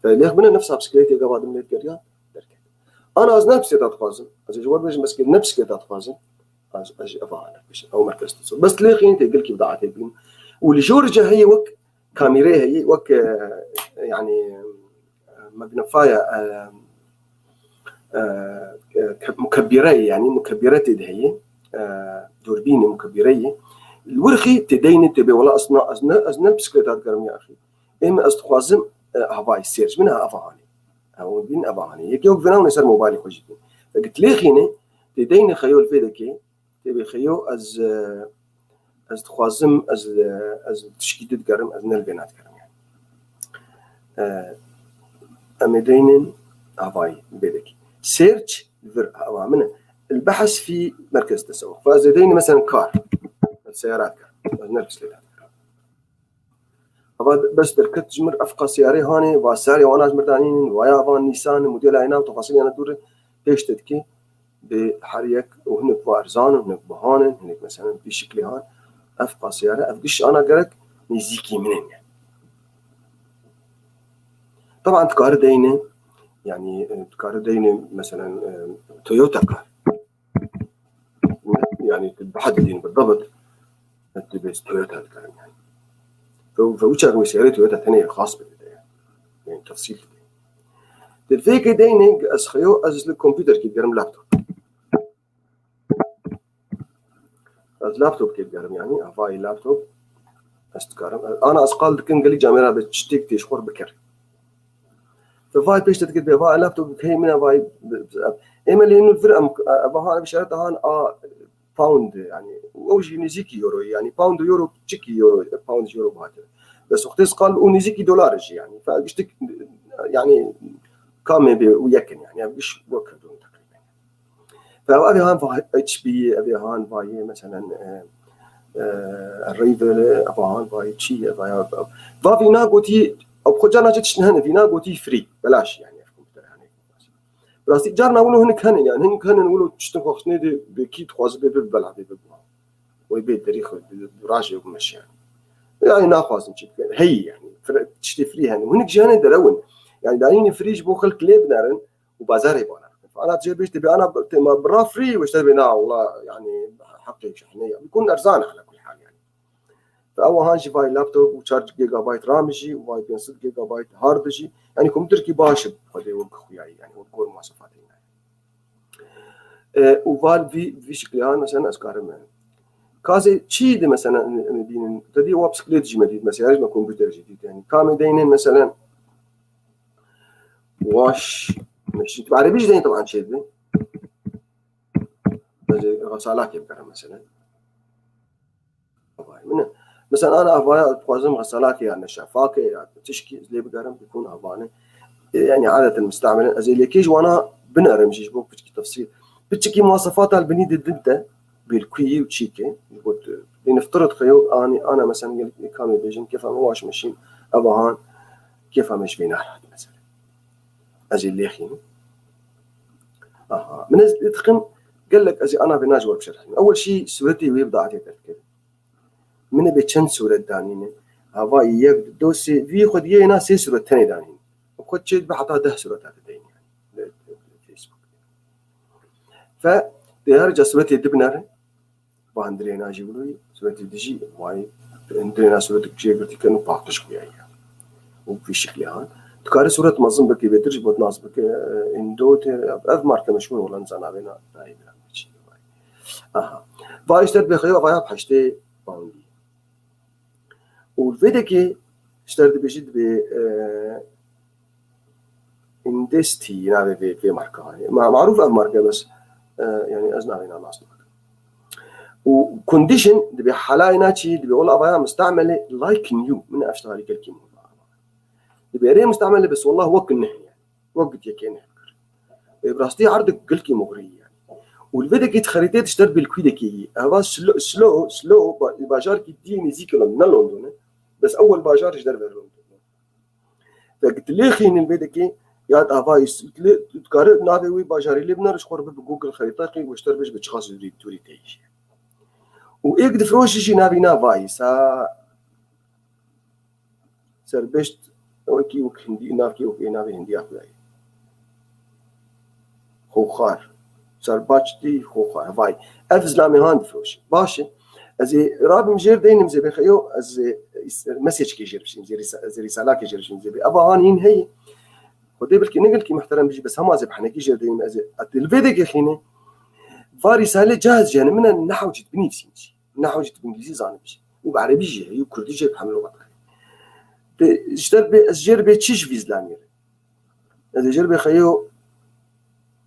Fe lêx bine nefsa bisikletê gava din lê digeriya derket. Ana ez ne bisikleta dixwazim, ez ê ji we bêjim bes ne bisikleta dixwazim, ez, ez jî ev hanê bêjim, ew merkez tesewiq. Bes lêxîn tê gelkî bidaetê bîn. Û li jor ce heye wek kamîrê heye, wek, e, yani, e, magnifaya, e, e, e, ke-, mukebîreyê, yanî mukebîre tê de heye, e, dûrbînê mukebîreyê. Li wir xî tê deyne tê bê, wela ez na, ez ne, ez ne bisikleta dikerim ya xî. Ê min ez dixwazim, e, havayî sêr ji min ava hanê. Ew bîn ava hanê. Yekê wek vêna hûn ê ser mobaylê xwe jî bîn. Veke tilêxîne, tê deyne xeyo li vê dekê, tê bê xeyo ez, e, ez dixwazim, ez, e, ez tişkî din digerim, ez ne li vêna digerim yani. E, em ê deynin havayî bê dekê. Search vir ava min e. El behs fî merkez tesewwuf. Fa ez ê deynin mesela kar. Ez seyara digerim. Ez ne bisiklet digerim. Ava bes derket ji mir ev qasiyarê hanê, va serê wana ji mir danînin, vaya van nîsan, modela êna, tefasîl yana dûr e, pêş te dike, bi her yek û hinek va erzan in, hinek bihan in, hinek mesela bi şiklê han, ev qasiyare, ev giş ana gerek nêzîkî min in. Taban dikare deyne, yani, e, dikare deyne, mesela, e, Toyota kar. Yani, bi hedd din, bi dabt, tu bê Toyota dikarin yani. Ve, ve uçak ve seyare Toyota tenê xas bide yani. Yani, tefsîl bide. Di vê ke deyne, ez xeyo, ez li kompûter ki digerim laptop. Ez laptop ki digerim yani, havayî laptop. Ez dikarim. Ana ez qal dikim gelî camêra bi tiştek tê ji xwe bikir. Te vay pêş te dikir bê, vay laptop heyî min e, vay bi-, bi-, ê me lê nû vir em, e, e, bahan, bi şereta han a pound, yani, ew jî nêzîkî euro, yani, pound û euro, çikî euro, pound ji euro bahatir. Bes wextê qal û nêzîkî dolar jî, yani. Fe giştik, yani, kamê bê û yekin, yani, ev giş wek kerdon teqrîben. Fe ev, ev han va H P, ev han vayê, meselen, e, e, Rival, ev han vayê çi, ev ya, va vîna gotî, ew xwe carna çi tiştin hene, vîna gotî free, belaş, yani, ev kompûter, yani. Rastî carna wilo hinek hene, yani, hinek hene wilo tiştin xwe xistine de, bê kî dixwaze bê, bê bela, bê, bê bela. Wê bê derî xwe, bê, bê rajê bimeşe, yani. Yani, naxwazin çi bike, heyî, yani, fre-, tiştê free hene. Hinek jî hene derewin. Yani, dayînî free ji bo xelk lê binerin, û bazarê bana. Ana tu jê bêjî, dibê ana bi-, tema bi ra free, û işte dibê na, wala, yani, heqê şehne ya. Bikun erzan ala kul hal, yani. Ve ew han jî vay laptop û çar gigabayt RAM jî, û vay pênc sed gigabayt hard jî. Yani, kompûterkî baş e, xwedê wek xuyayî, yani, wek gor muwasefatê yine. E, û val vî, vî şikliyan, mesela, ez karim, yani. Kazê çi de, mesela, em, em dînin, te dî wa bisiklet jî me dît, mesela, me kompûter jî dît, yani. Kamê deynin, mesela, Waş meşîn. Erebî jî deyên taban çê dibe. Ez ê xesalakê bikerim mesela. Havayê min e. Mesela ana havaya dixwazim xesalakê ya neşefakê ya tişkî ez lê bigerim, bikun havane. E, yani adeten mistamelen. Ez ê lêkê ji wana binerim jî ji bo piçkî tefsîl. Piçkî muwasefata li binî de dibite. Bêlkuyî û çîkê. Got, e, dê niftirit xeyo, anî, ana mesela gelek kamê bêjin, kefa me waş meşîn, ev han, kefa me ji vê nahat mesela. Ez ê lêxînim. Aha. Min ez diqim, gelek ez ê ana vê naji wer bişerxînim. Ewel şî suretê wê bi daetê derdikevin. Min ê bê çend suret danîne. Havayî yek, du, sê, vî xwe diyê na sê suret tenê danîne. Xwe çê dibe heta deh suret hate deyne yani. Li, li, li Facebook. Fe, dê her ca suretê dibinere. Ba hundirêna jî wilo ye, suretê dijî, wayê hundirêna suretik jê girtî kin û paqij xuya ye. Û vî şiklê han. Dikare suret mezin bike, bêtir jî bo nas bike, e, Indo tê, ev marke meşhur olan zana vê na, nayê bira çi. Aha. Va îşte bêxeyo vaya heştê poundî. Û vê dekê ji te re dibêjî dibê, e, Indesti navê vê, vê marka heye. Ma, marûf ev marka bes, e, yani ez navê na nas nakim. Û condition dibê halayê na çi, dibê wela avaya mustamelê like new. Min ev ştarî gelkî muhim. Dibê erê mustamelê bes wela wek neh yani. Wek gitiyekê neh bikir. Ê, bi rastî erdik gelkî mugrî yani. Û li vê dekê xerîtê dişter bilkû dekê yî. Eva Slo-, Slough, Slough, ba-, bajarkî dî nêzîk London, ne London e. Bes ewel bajar ji derve London. Te dilêxînin vê dekê ya davayî s-, dilê, tu dikare navê wî bajarî lê binere ji xwe re bibe Google xerîtaqî û ji te re bêje bi çiqas dûrî, dûrî tê yî. Û êk difroşî jî navî navayî sa serbest wekî wek hindî, navkî wek ê navê hindiya xwe ye. Xoxar. Serbaçtî xoxar. Vay. Ev zilamê han difiroşe. Baş e. Ez ê rabim jêr deynim zê bêxeyo, ez ê, ê, mesajkê jêr bişînim, zê rîsa-, zê rîsalakê jêr bişînim zê bê. Eva han hîn heye. Xwedê belkî ne gelkî muhterem bijî, bes hema ez ê bi henekî jêr deynim, ez ê, ez ê li vê dê kê xînê. Va rîsale cahz jî hene, min e nehw jî binivîsîn jî. Nehw jî dibingilîzî zanim jî. Û bi erebî jî heye, û kurdî jî hemlo vat. Te ji te bê, ez jêr bê çi ji vî zilamî re? Ez ê jêr bê xeyo,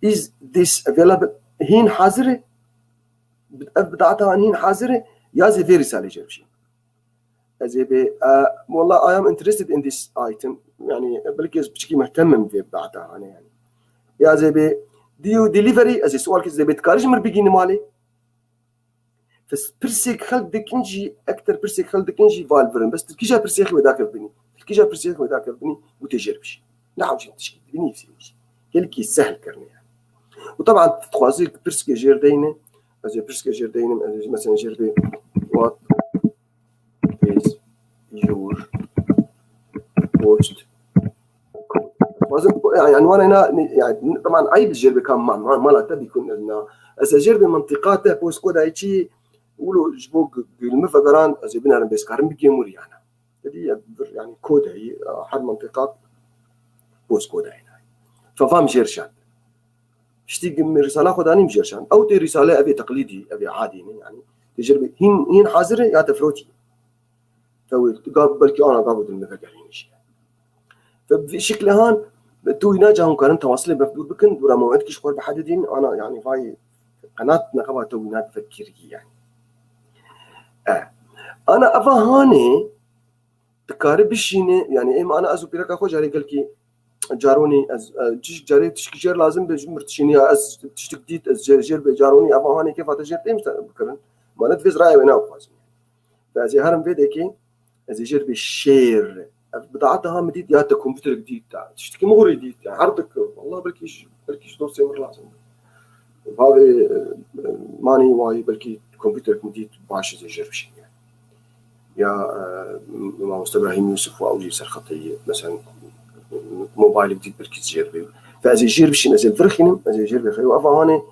is this available? Hîn hazir e? Ev bidata hîn hazir e? Ya ez ê vê rîsalê jêr bişînim? Ez ê bê, e, wallah, I am interested in this item. Yani, belkî ez piçekî muhtem im vê bidata hane yani. Ya ez ê bê, do you delivery? Ez ê sual kir, ez ê bê, dikarî ji mir bigînî malê? Fes-, pirsêk xelk dikin jî, ekter pirsêk xelk dikin jî val virin. Bes tu kîja pirsêk wê dakev binî. Tu kîja pirsêk wê dakev binî û tê jêr bişî. Ne hewcîn tişkî, binî sênî. Gelkî sehl kirine yani. Û taban tu dixwazî pirsîkê jêr deyne. Ez ê pirsîkê jêr deynim, ez ê mesela jêr bê what is your post? Dixwazim, yani, yani, wana na, yani, taban eyb jêr bê ka ma-, ma-, mala te bîkun na. Ez jêr bê mentiqa te postkoda çi, wilo ji bo g-, g-, li min vegeran, ez ê binerim bê ez karim bigêm wir yana. Te dî, yani, kod heyî, her mentiqa postkoda heyî. Fevam jêr şand. Piştî min rîsala xwe danîm jêr şand. Ew tê rîsale, ev ê teqlîdî, ev ê adî ne, yani. Tê jêr bê, hîn, hîn hazir e ya te firotî? Te wê, gav, belkî ana gav û dil me vegerîne jî. Ve bi vî şiklê han, tu wîna ca hûn karin tewasilê bev dûr bikin, dûra mewedkî ji xwe bihedidîn, ana, yani, vay, qenat neqeba te wîna vekirî, yani. E, ana eva hanê, dikare bişîne, yani, êm ana ez û pîreka xwe carê gelkî caronî ez, e, tişk carê tişkî jêr lazim be, ji mir tişînî ya ez tiştik dît, ez jêr, jêr bê caronî eva hanê kêfa te jêr têm bikirin. Ma ne divê ez raya wê naxwazim. Ve ez ê herim vê dekê, ez ê jêr bê şêr. Ev bidaet daha min dît, ya te kompûterek dît, ta tiştekî min xwe rê dît, ya her dik, wallah belkî ji, belkî ji dosyê min lazim be. Bavê, e, manî wayî belkî kompûterek min dît, baş ez ê jêr bişînim. Ya, e, mamoste Ibrahîm Yûsif wa ew jî ser xetê ye. Mesela, mobaylek dît belkî jêr bê. Ve ez ê jêr bişînim, ez ê virxînim, ez ê jêr bê xeyo. Eva hanê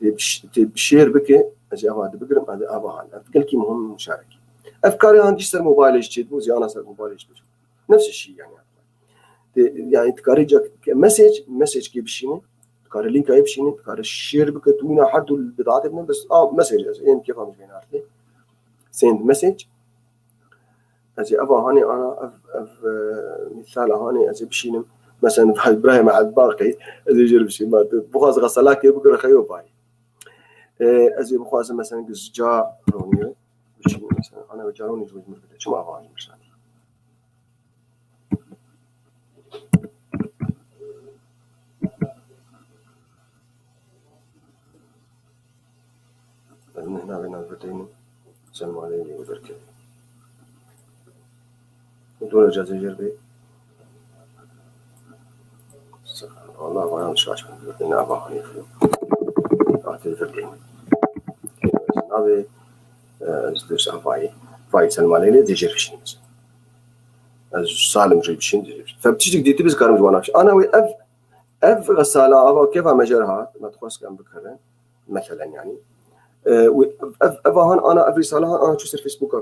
tê biş-, tê şêr bike, ez ê eva dibigirim, ez ê eva han. Ev gelkî muhim muşarekî. Ev karê han jî ser mobaylê jî çêdibû, ziyana ser mobaylê jî çêdibû. Nefs şî yani. Tê, yani dikarê ca ke-, message, message kê bişîne, dikarê lînka yê bişîne, dikarê share bike, tu wîna her du bidatê bine, bes, a, message, ez ên kêfa min ji vê narte. Send message. Ez ê eva hanê ana, ev, ev, e, mîsala hanê ez ê bişînim. Mesela, vay, Ibrahim Elbaqî, ez ê jêr bişînim, ma tu bixwaz xesalakê bigire xeyo vay. E, ez ê bixwazim, mesela, gizca ronî bişînim, mesela, ana wê caronî ji wê ji mir bide. Çima ava hanê bişandî? Ez neh navê navbirteyî min Selma Leylê û derkevî. Û dora cazê jêr bê. Allah vayan şaş bin. Ne ava hanî xilo. Atê vir dê. Navê, e, ez ders avayê. Vay Selma Leylê dê jêr bişîn. Ez salim jê bişîn dê jêr bişîn. Fem tiştik dîti biz karim ji wana bişîn. Ana wê ev Ev resala ava kêfa me jê re hat, me dixwest em bikirin. Meselen, yani. E, wê, ev, ev, eva han ana, ev risala han ana çû ser Facebooka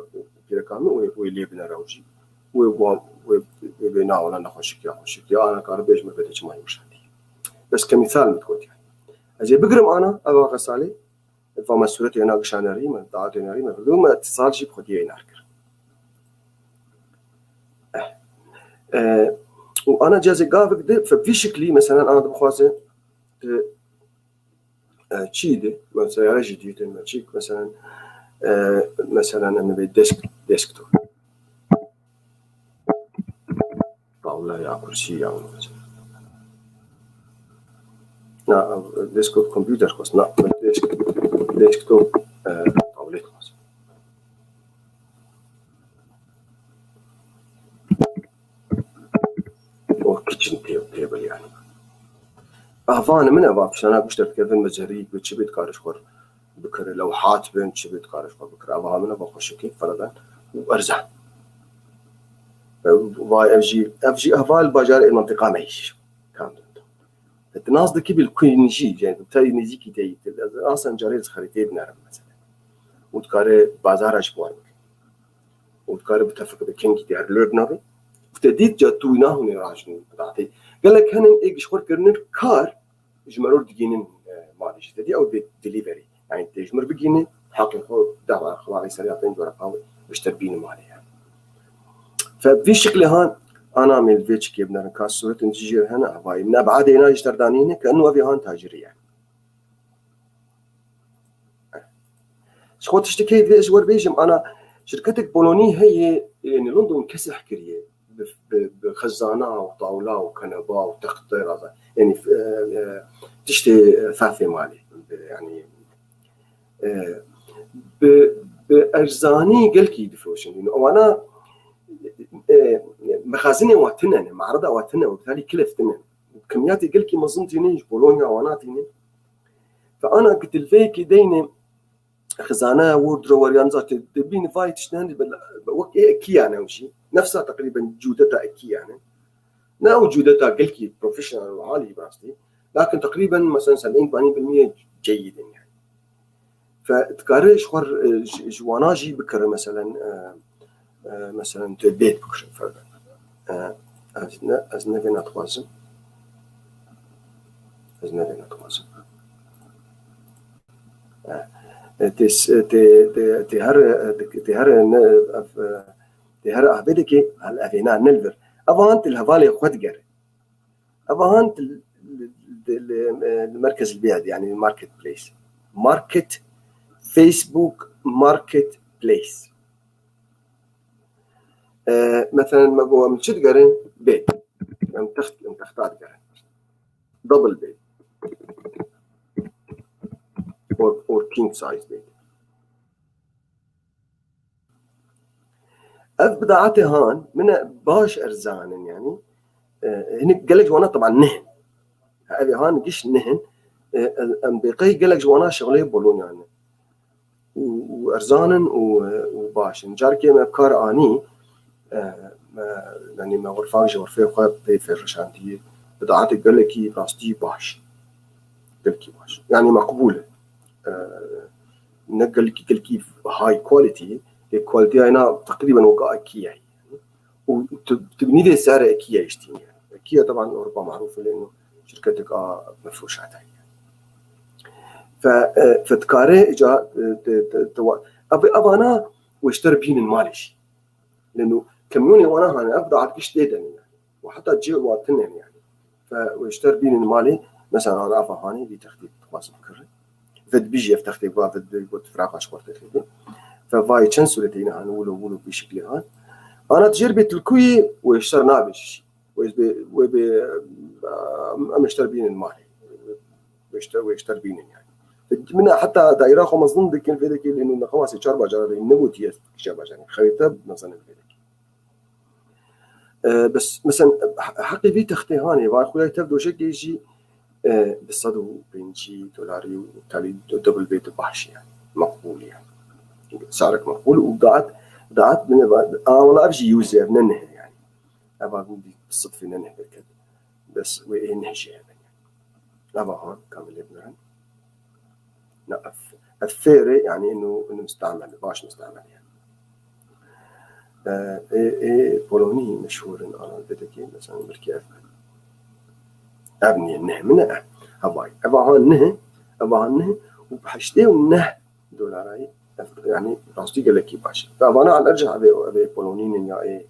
pîreka min, wê, wê lê binere ew jî. Wê wan, wê, wê bê na wala nexweşik ya xweşik ya, ana kare bêj me bede çima yê şandî. Bes ke mîsal min dikot yani. Ez ê bigirim ana, eva resalê, va me sûretê ena gişane rî me, daetê ena rî me, me îtisal jî bi xwediyê ena kir. Eh. Eh, û ana cihazê gavik di, fe vî şiklî, meselen, ana dibixwaze, di, eh, çî di, me seyare jî dîtin, me çî, meselen, eh, meselen, em ê desk-, desktop. Tavle ya kursî ya. Na, desktop computer xwest. Na, desk-, desktop, eh, tablet xwest. O kitchen ta-, table yani. Avan min eva piştana guşter dikevin mecerî bi çi bê dikare ji xwe bikire, lewhat bin, çi bê dikare ji xwe bikire. Ava min eva xweşikê, fereden û erzan. Vay, ev jî, ev jî eva li bajarê, ê mentiqa me jî. Kam din. Te nas dikî bil kuîn jî, yani te nêzîkî te yî. Ez asan carê ez xeritê binerim mesela. Û dikare bazara ji wan bike. Û dikare bi tefik bi kengî diğer lor nabe. Û Te dît ca tu wî nahûnê rajin bidatê. Gelek hene ê gişxwar kirinin kar ji meror digînin, e, malê jî. Te dî ew dê delivery. Yani tê ji mir bigînin, heqê xwe dawa xelalê serê hatin cora pawe bişter bînin malê. Fe vî şiklê han ana mêl vê çikê biner ka suretên jî jêr hene, havayî. Min ebadê êna ji derdanî ne, ke eno evê han tacirî ye. Ji xwe tiştekê divê ez ji we bêjim, ana şirketek Polonî heye, ê, li London kesih kiriye. Bi, bi, bi xizana û tawla û keneba û texte raza. Yani, e, e, tiştê, e, fafê malê. Bi, yani, e, bi, bi erzanî gelkî difiroşin. Yani, ewana, e, mexazinê wa tine ne, marada wa tine, û bitalî kilef tine. Kimyatê gelkî mezin tînin ji Polonya wana tînin. Fe ana gitilveyekî deyne xizane wor duro weriyan zate dibîn vay tiştên di wek ê ekiya ne wişî. Nefsa teqrîben cûdeta ekiya ne. Ne ew cûdeta gelkî professional û alî bi rastî. Lakin teqrîben mesela sebîn panî bilmîye ceyidin yani. Fe dikare ji xwe, e, ji, ji wana jî bikire, meselen, e, e, meselen, tu bêt bikire, ferdan. E, ez ne, ez ne vê nadixwazim. Ez ne vê nadixwazim. E, e, tê s-, e, tê, tê, tê her, e, tê her, e, ne, ev, e, tê her avê dikê, hal evêna nilvir. Evan til hevalê xwe digere. Ev han li, li, li, li merkez li biyad, yani marketplace. Market, Facebook Marketplace. E, mesela me got em çi digerin? Bed. Em text, em texta digerin. Double bed. Or, or king size bed. Ev bidaetê han min e baş erzan in, yani, e, hinek gelek ji wana teban nihin. Ev ê han giş nihin. E, em bêqey gelek ji wana şexulê Bologna ne. Û, û erzan in û, e, û baş in. Carkê me bi kar anî, e, me, yani me xurfak ji xurfê xwe pê fêrreşandiyê. Bidaetê gelekî rastî baş. Gelekî baş. Yani meqbûl e. E, ne gelkî, gelkî high quality, lê quality ena teqrîben weka ekiya ye. Û tu, tu nîvê serê ekiya iştî ye. Ekiya teban Ewropa maruf e, lê şirketek a mefrûşat heye. Fe, e, fe dikare îca, e, te, te, te wa-, ev, evana weşter bînin malê jî. Lê nu kemyonê wana hane, ev daat giş tê denin yani. Û heta cê wan tinen yani. Fe wê ji te re bînin malê, mesela, ana ava hanê vî textê dixwazin bikirin. Ve dibî jî ev textê va, ve dibî got firaqa ji xwe têxê. Fe vayê çend sûretê yine han, wilo, wilo, vî şiklê han. Ana tu jê re bê tilkuyê wê ji te re nabê jî. Wê bê, wê bê, em, em ji te re bînin malê. Wê ji te, wê ji te re bînin yani. Min heta daîra xwe mezin dikin, vê dekê lê nû nexewasê çar bajarê negotiye kîja bajarê. Xerîte mezin vê dekê. E, bes, mesela, he-, heqê vî textê hanê, va xuya tev dojekê jî, e, bi sed û pêncî dolarî û talî double bê tu baş yani. Meqbûl yani. Sarek meqbûl û daat, daat bine va, a, wala ev jî yüz ev ne neh yani. Ev a bi sıdfê ne neh derket. Bes wê ê neh jî hebe yani. Ev a han, kamilê binerin. Na, ev, ev fêrê, yani, inu, inu mustamel, baş mustamel, yani. E, e, e, Polonî meşhûr in, ana, vedekê, mesela, belkî ev, ev niye, neh min e, ev ay. Ev aha neh, ev aha neh, û heştê û neh dolarayê, ev, yani, rastî gelekî baş. Ve vana al ercih ev ê, ev ê Polonî ne ya ê,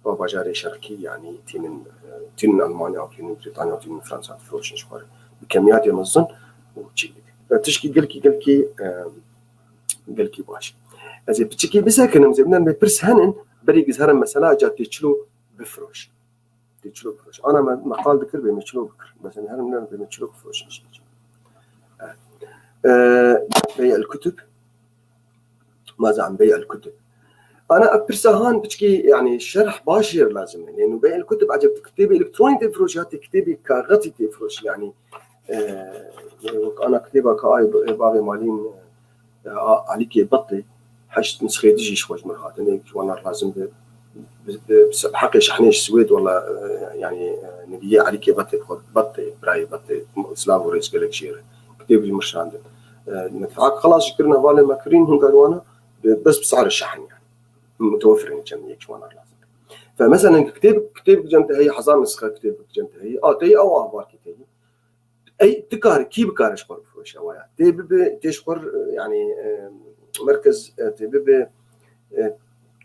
va bajarê şerqî, yani, tînin, e, tînin Almanya û tînin Brîtanya û tînin Fransa difiroşin ji xwe re. Bi kemiyatê mezin û çi. Tişkî gelkî, gelkî, e, gelkî baş. Ez ê piçikî bisekinim, zêbinden bê pirs henin, berî giz herin mesela, ca tê çilo bifiroş. Tê çilo bifiroş. Ana me, me qal dikir bê me çilo bikir. Mesela herin ne bê me çilo bifiroş. E, bey el kutub. Maza em bey el kutub. Ana ev pirsa han piçkî, yani şerh baş jêr lazim e. Yani bey el kutub, acaba kitêbê elektronî tê firoşî, ya tê kitêbê kaxetî tê firoşî, yani, e, wek ana kitêba ka ay, e, bavê malîn, e, a-, Alîkê Betê, heşt nisxê dijî ji xwe ji min hatin, ê ji wana lazim bi, bi, bi, bi heqê şehnê ji Swêd, wela, e, yani, e, nivîyê Alîkê Betê, xwe Betê, birayê Betê, silav û rêz gelek jêr e. Kitêb ji min şandin. E, medfeak xelas jî kirin, hevalê me kirîn, hûn karwana, bi, bes bi sarê şehn yani. Mutewefir in çend yek ji wana lazim. Fe mesela kitêb, kitêb cem te heyî, hezar nisxe kitêb cem te heyî. A, te yî ew ahbarkî te yî. Ey, dikar, kî bikare ji xwe bifroşe waya? Tê bibe, tê ji xwe, yani, e, merkez, e, tê bibe, e,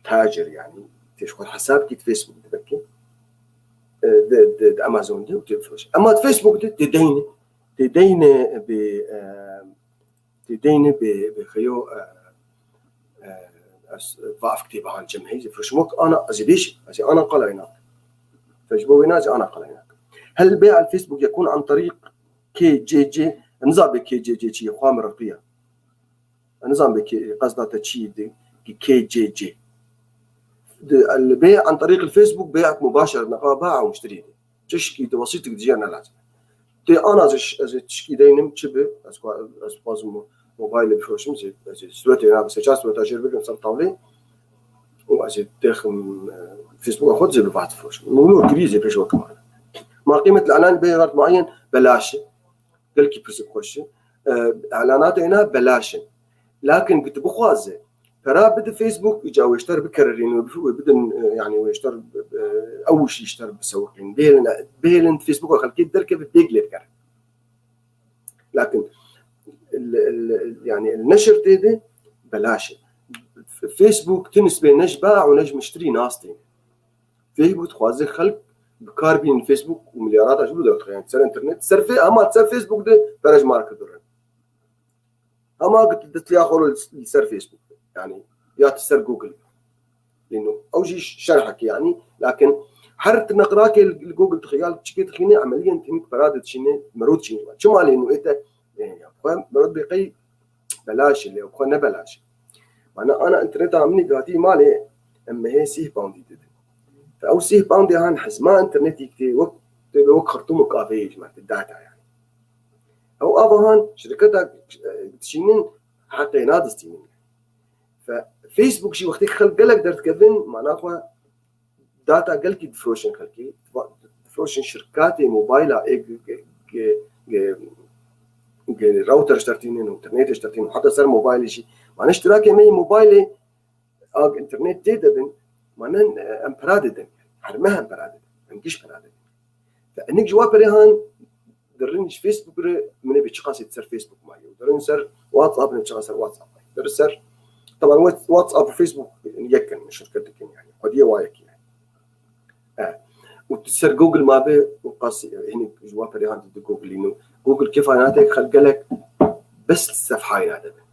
tacir, yani. Tê ji xwe hesab kî Facebook de belkî. E, de, de, de Amazon de û tê bifroşe. Ama Facebook de tê deyne, tê deyne bi, e, tê deyne bi, bi xeyo, e, e, ez, va ev kitêba han cem heyî, zê firoşim wek ana, ez ê bêjim, ez ê ana qala wê nakim. Fe ji bo wê na, ez ê ana qala wê nakim. هل بيع الفيسبوك يكون عن طريق K C C؟ Nizam bê K C C çi ye, xwe miriqiya. Nizam bê K-, qesda te çi ye de, ki K C C. De, el bê an tariq el Facebook bey'at mubaşer, neqa ba û müşteri de. Çişkî de wesîtik diye ne lazim. Te ana ez, ez tişkî deynim çi bi, ez xwa-, ez xwazim mo-, mobaylê bifroşim, ez, ez suretê na, se çar sureta jêr bikim ser tavlê. Û ez dêxim, e, Facebook xwe zê bi vat bifroşim. Mûno kirî zê pêş wek. Ma qîmet el elan bê rat muayyen belaş e. Gelkî pirsik xweş e. E, elanatê êna belaş in. Lakin git bixwaze pera bide Facebook, îca wê ji te re bikererîn, wê bif-, wê bidin, e, yani wê ji te re, e, ew jî ji te re bisewiqîn. Bihêlin, bihêlin Facebooka xelkê derkeve, bêg lê bikere. Lakin el, el, yani el neşir tê de belaş e. Facebook ti nisbê ne ji ba û ne ji miştirî nas tê. Facebook dixwaze xelk bi kar bînin Facebook û milyarata ji bo derdixe, yani ser internet, ser fe-, hema ser Facebook de pere ji mar kirdin. Hema git ditliya xwe li, li ser Facebook de, yani ya ti ser Google. Lêno ew jî şerhekê, yani, lakin her ti neqrakê li, li Google dixî, ya li çikê dixîne, emeliyen hinek pera didişîne, mero dişîne. Çima lêno ê te, e, ya xwe mero dibê qey belaş e, lê xwe ne belaş e. Mana ana interneta min ê hatî malê, em mehê sîh poundî didin. Fe ew sîh poundê han hizma internetî tê wek, tê wek xirtûm û kafeyê ji me tê data yani. Ew ava han şirketa, e, dişînin heqê nadistînin. Fe Facebook jî wextê xelk gelek derdikevin, mana xwe data gelkî difroşin xelkê, difroşin şirkatê mobayla ê g-, g-, g-, g-, g-, router ji dertînin û internetê ji dertînin, heta ser mobaylê jî. Mane iştirakê me yê mobaylê a internet tê de bin, mane, e, em pera didin. Her meh em pera didin. Em giş pera didin. Fe enik ji wa perê han dirin ji Facebook re, min ê bê çiqasê ser Facebook mayî. Dirin ser WhatsApp, min ê çiqas ser WhatsApp mayî. Dirin ser, taban What-, WhatsApp û Facebook yek in, şirket dikin yani. Xwediyê wa yekî yani. E, û tu ser Google ma bê, û qas, e, hinek ji wa perê han di Google ino. Google kêfa nate xelk gelek bes sefhayê nade bin.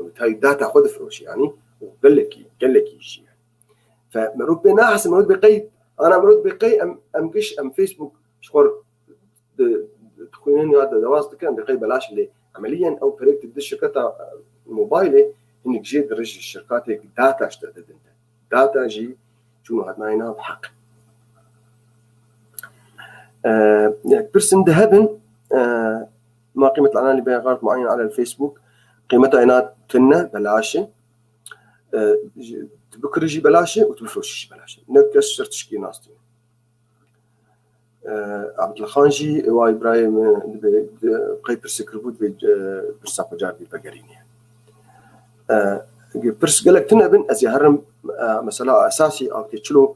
Û tay data xwe difiroşî yani. Û gelekî, gelekî jî yani. Fe merov pê nahese, merov dibê qey, ana merov dibê qey em, em giş, em Facebook ji xwe di-, dixwînin ya de dewaz dikin, em bê qey belaş lê emeliyen ew perê tu di şirketa, e, mobaylê hinek jê dirij şirkatê data ji te didin te. Data jî çûn hatnayê nav heq. E, pirsên di hebin, e, ma qîmet el-elan li bey'at muayyen ala Facebook, qîmeta êna tune belaş e. E, ji-, tu bikirî jî belaş e û tu bifroşî jî belaş e. Ne kes ser tişkî nas tîne. E, Abdulxan jî, e, wa Îbrahîm, e, dibê, di, qey pirsê kiribû, dibê, e, pirsa xwe car dî vegerîne. E, pirs gelek tune bin, ez ê herim, e, mesela esasî, a, tê çilo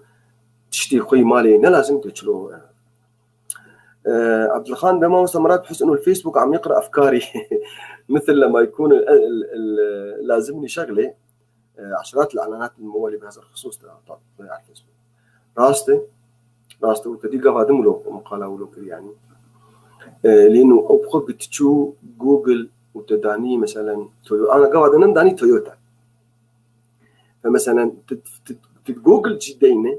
tiştê xwe yî malê ne lazim, tê çilo, e, Ee, Abdulxan, بما وصل مراد بحس إنه الفيسبوك عم يقرأ أفكاري. مثل لما يكون ال-، ال-، ال-، لازمني شغلة، آه، عشرات الإعلانات الموالية بهذا الخصوص تبع، تبع الفيسبوك. Rast e, rast e, û te dî gava din wilo muqala wilo kir yani. Ee, lêno ew bi xwe gitçû Google û te danî, meselen, Toyo-, ana gava din danî Toyota. Fe meselen, tu, tu, tu Google jî deyne,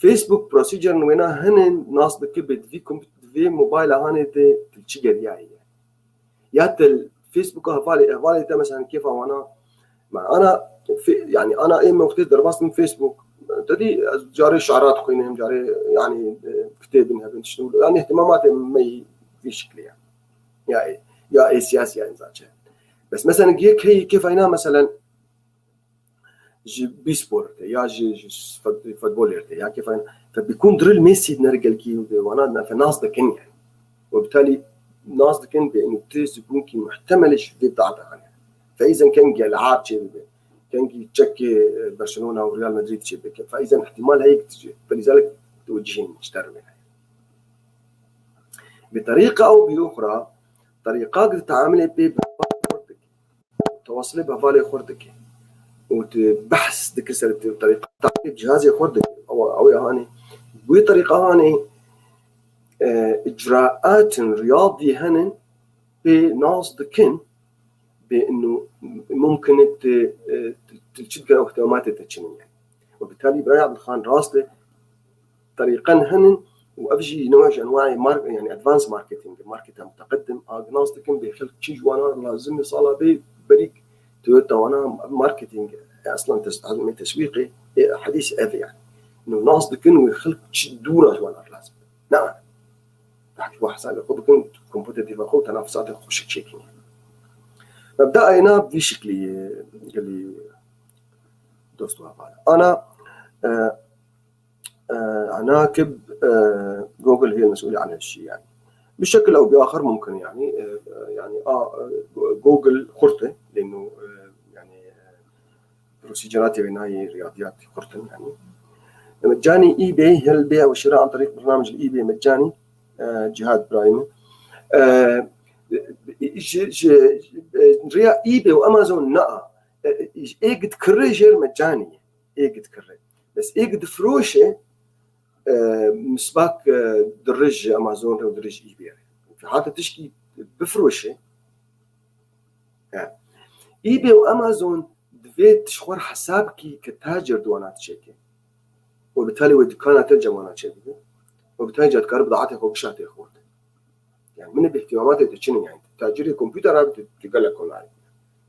Facebook procedure wêna hene nas dike bê di vî komp-, di vê mobayla hanê de tu çi geriyayê ye. Ya te Facebooka hevalê, hevalê te mesela kêfa wana, ma ana fe-, yani ana ê me wextê derbas min Facebook, te dî ez carê şiara dixwînim, carê yani, e, kitêbin hebin tiştin. Yani ihtimamatê me yî vî şiklî ye. Ya ê, ya ê siyasî ya înzançe. Bes mesela yek heyî kêfa ina mesela ji bîspor te ya ji, ji fut-, futbolê te ya kêfa, fe bikûn diril Messi dinere gelkî û de wana fe nas dikin yani. Û bitalî nas dikin bê û tê zibûnkî muhtemel ji vê data hane. Fe îzen ken gel har çê bibe. kengî çekê, e, Barcelona û Real Madrid çê bike. Faizen ihtimal heye ki tije. Felîzalik tu cihên ji derve. Bi terîqa ew bi uxra, terîqa ki teamilê pê bi xwe dike. Tewasilê bi hevalê xwe dike. Û tu behs dikir ser tu terîqa teamilê cihazê xwe dike. Ew, ew ê hanê. Bu terîqa hanê, e, icraatên riyadî henin pê nas dikin, bê inu mumkin e tu, e, tu, tu çi dikir ew ihtimamatê te çi ne yani. Û bi talî Birayê Abdulxan rast e, terîqen henin û ev jî newê ji enwayê mar-, yani advanced marketing, marketa muteqedim, a nas dikin bê xelk çi ji wana lazim e sala bê berîk Toyota wana marketing, e, aslan tes-, hizmê teswîqê, e, hedîs ev e yani. Inu nas dikin wê xelk çi dûra ji wana lazim e. Ne. Belkî wa hesabê xwe bikin, kompetîtîfa xwe û tenafusatê xweşik çêkin. Mebda ena vî şiklî ye, gelî dost û heval. Ana, e, e, ana ki, e, Google hiye mesûlî alê şî yani. Bi şekil ew bi axir mumkin yani, e, e, yani a, e, Google xurt e, lêno, e, yani, e, Prosedîratê wê nayê riyadiyatê xurt in, yanî. Mecanî eBay, hel bê ew şira an terîq bernamej eBay mecanî, e, Cihad Prime. E, ji, ji, e, riya eBay û Amazon na, e, ê gidkirê jêr mecanî ye. Ê gidkirê. Bes ê gidifroşe, e, misbak, e, dirij Amazon re û dirij eBay re. Hata tişkî bifroşe, He. eBay û Amazon divê tu ji xwe re hesab kî ke tacir di wana diçêke. Û bi talê wê dikana te cem wana çêbibe. Û bi talê ca dikare bidaetê xwe gişa tê xorte. Yani min bi ihtimamatê tu çi ne yani. Tacirê kompûtera bi tu, tu gelek kolayî.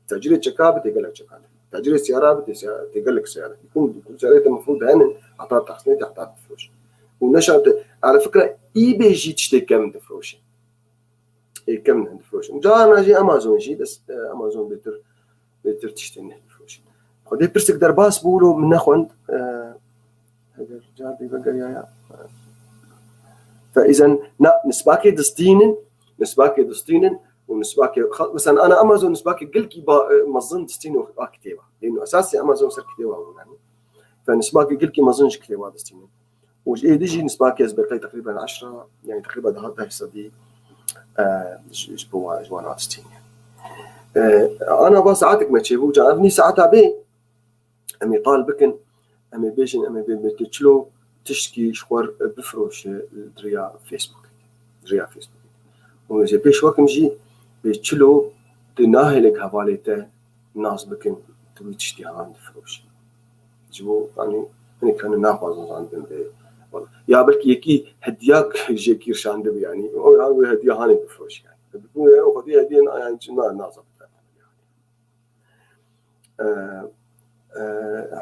Tacirê çeka bi tê gelek çeka. Tacirê siyara bi tê siya-, tê gelek siyara. Kum, kum siyarê te mefrûd hene, heta taxsînê te heta difroşe. Û neşan te, ala fikra eBay jî tiştê kem difroşe. Ê kem ne difroşin. Carna jî Amazon jî, bes, e, Amazon bêtir, bêtir tiştê ne difroşin. Xwedê pirsek derbas bû, lo min nexwend. E, eger car bî vegeriyaya. Fe îzen, na, nisbakê distînin, nisbakê distînin û nisbakê, xa-, mesela ana Amazon nisbakê gelkî ba, e, mezin distînin û a kitêba. Lêno esasê Amazon ser kitêba bû yani. Fe nisbakê gelkî mezin ji kitêba distînin. û ji êdî jî nisbakê ez berqey teqrîben eşra, yani teqrîben daha deh sedî, e, ji, ji bo wan, ji wan astîne. E, ana va saetek me çêbû, ca ev nî saeta bê, em ê qal bikin, em ê bêjin, em ê bê, bê çilo tiştkî ji xwe bifroşe di riya Facebook, di riya Facebook. Û ez ê pêş wekim jî bê çilo tu nahêlek hevalê te nas bikin, tu wî tiştî han difroşe. Ji bo, yanî, hinek hene naxwazin zandin bê. Ya belkî yekî hediyak jê kî rişandibe, yanî, o ya wê hediya hanê bifroşe, yanî. Bi ku ya o xwedî hediye na, yanî, çi na, naza bide. Ee, e,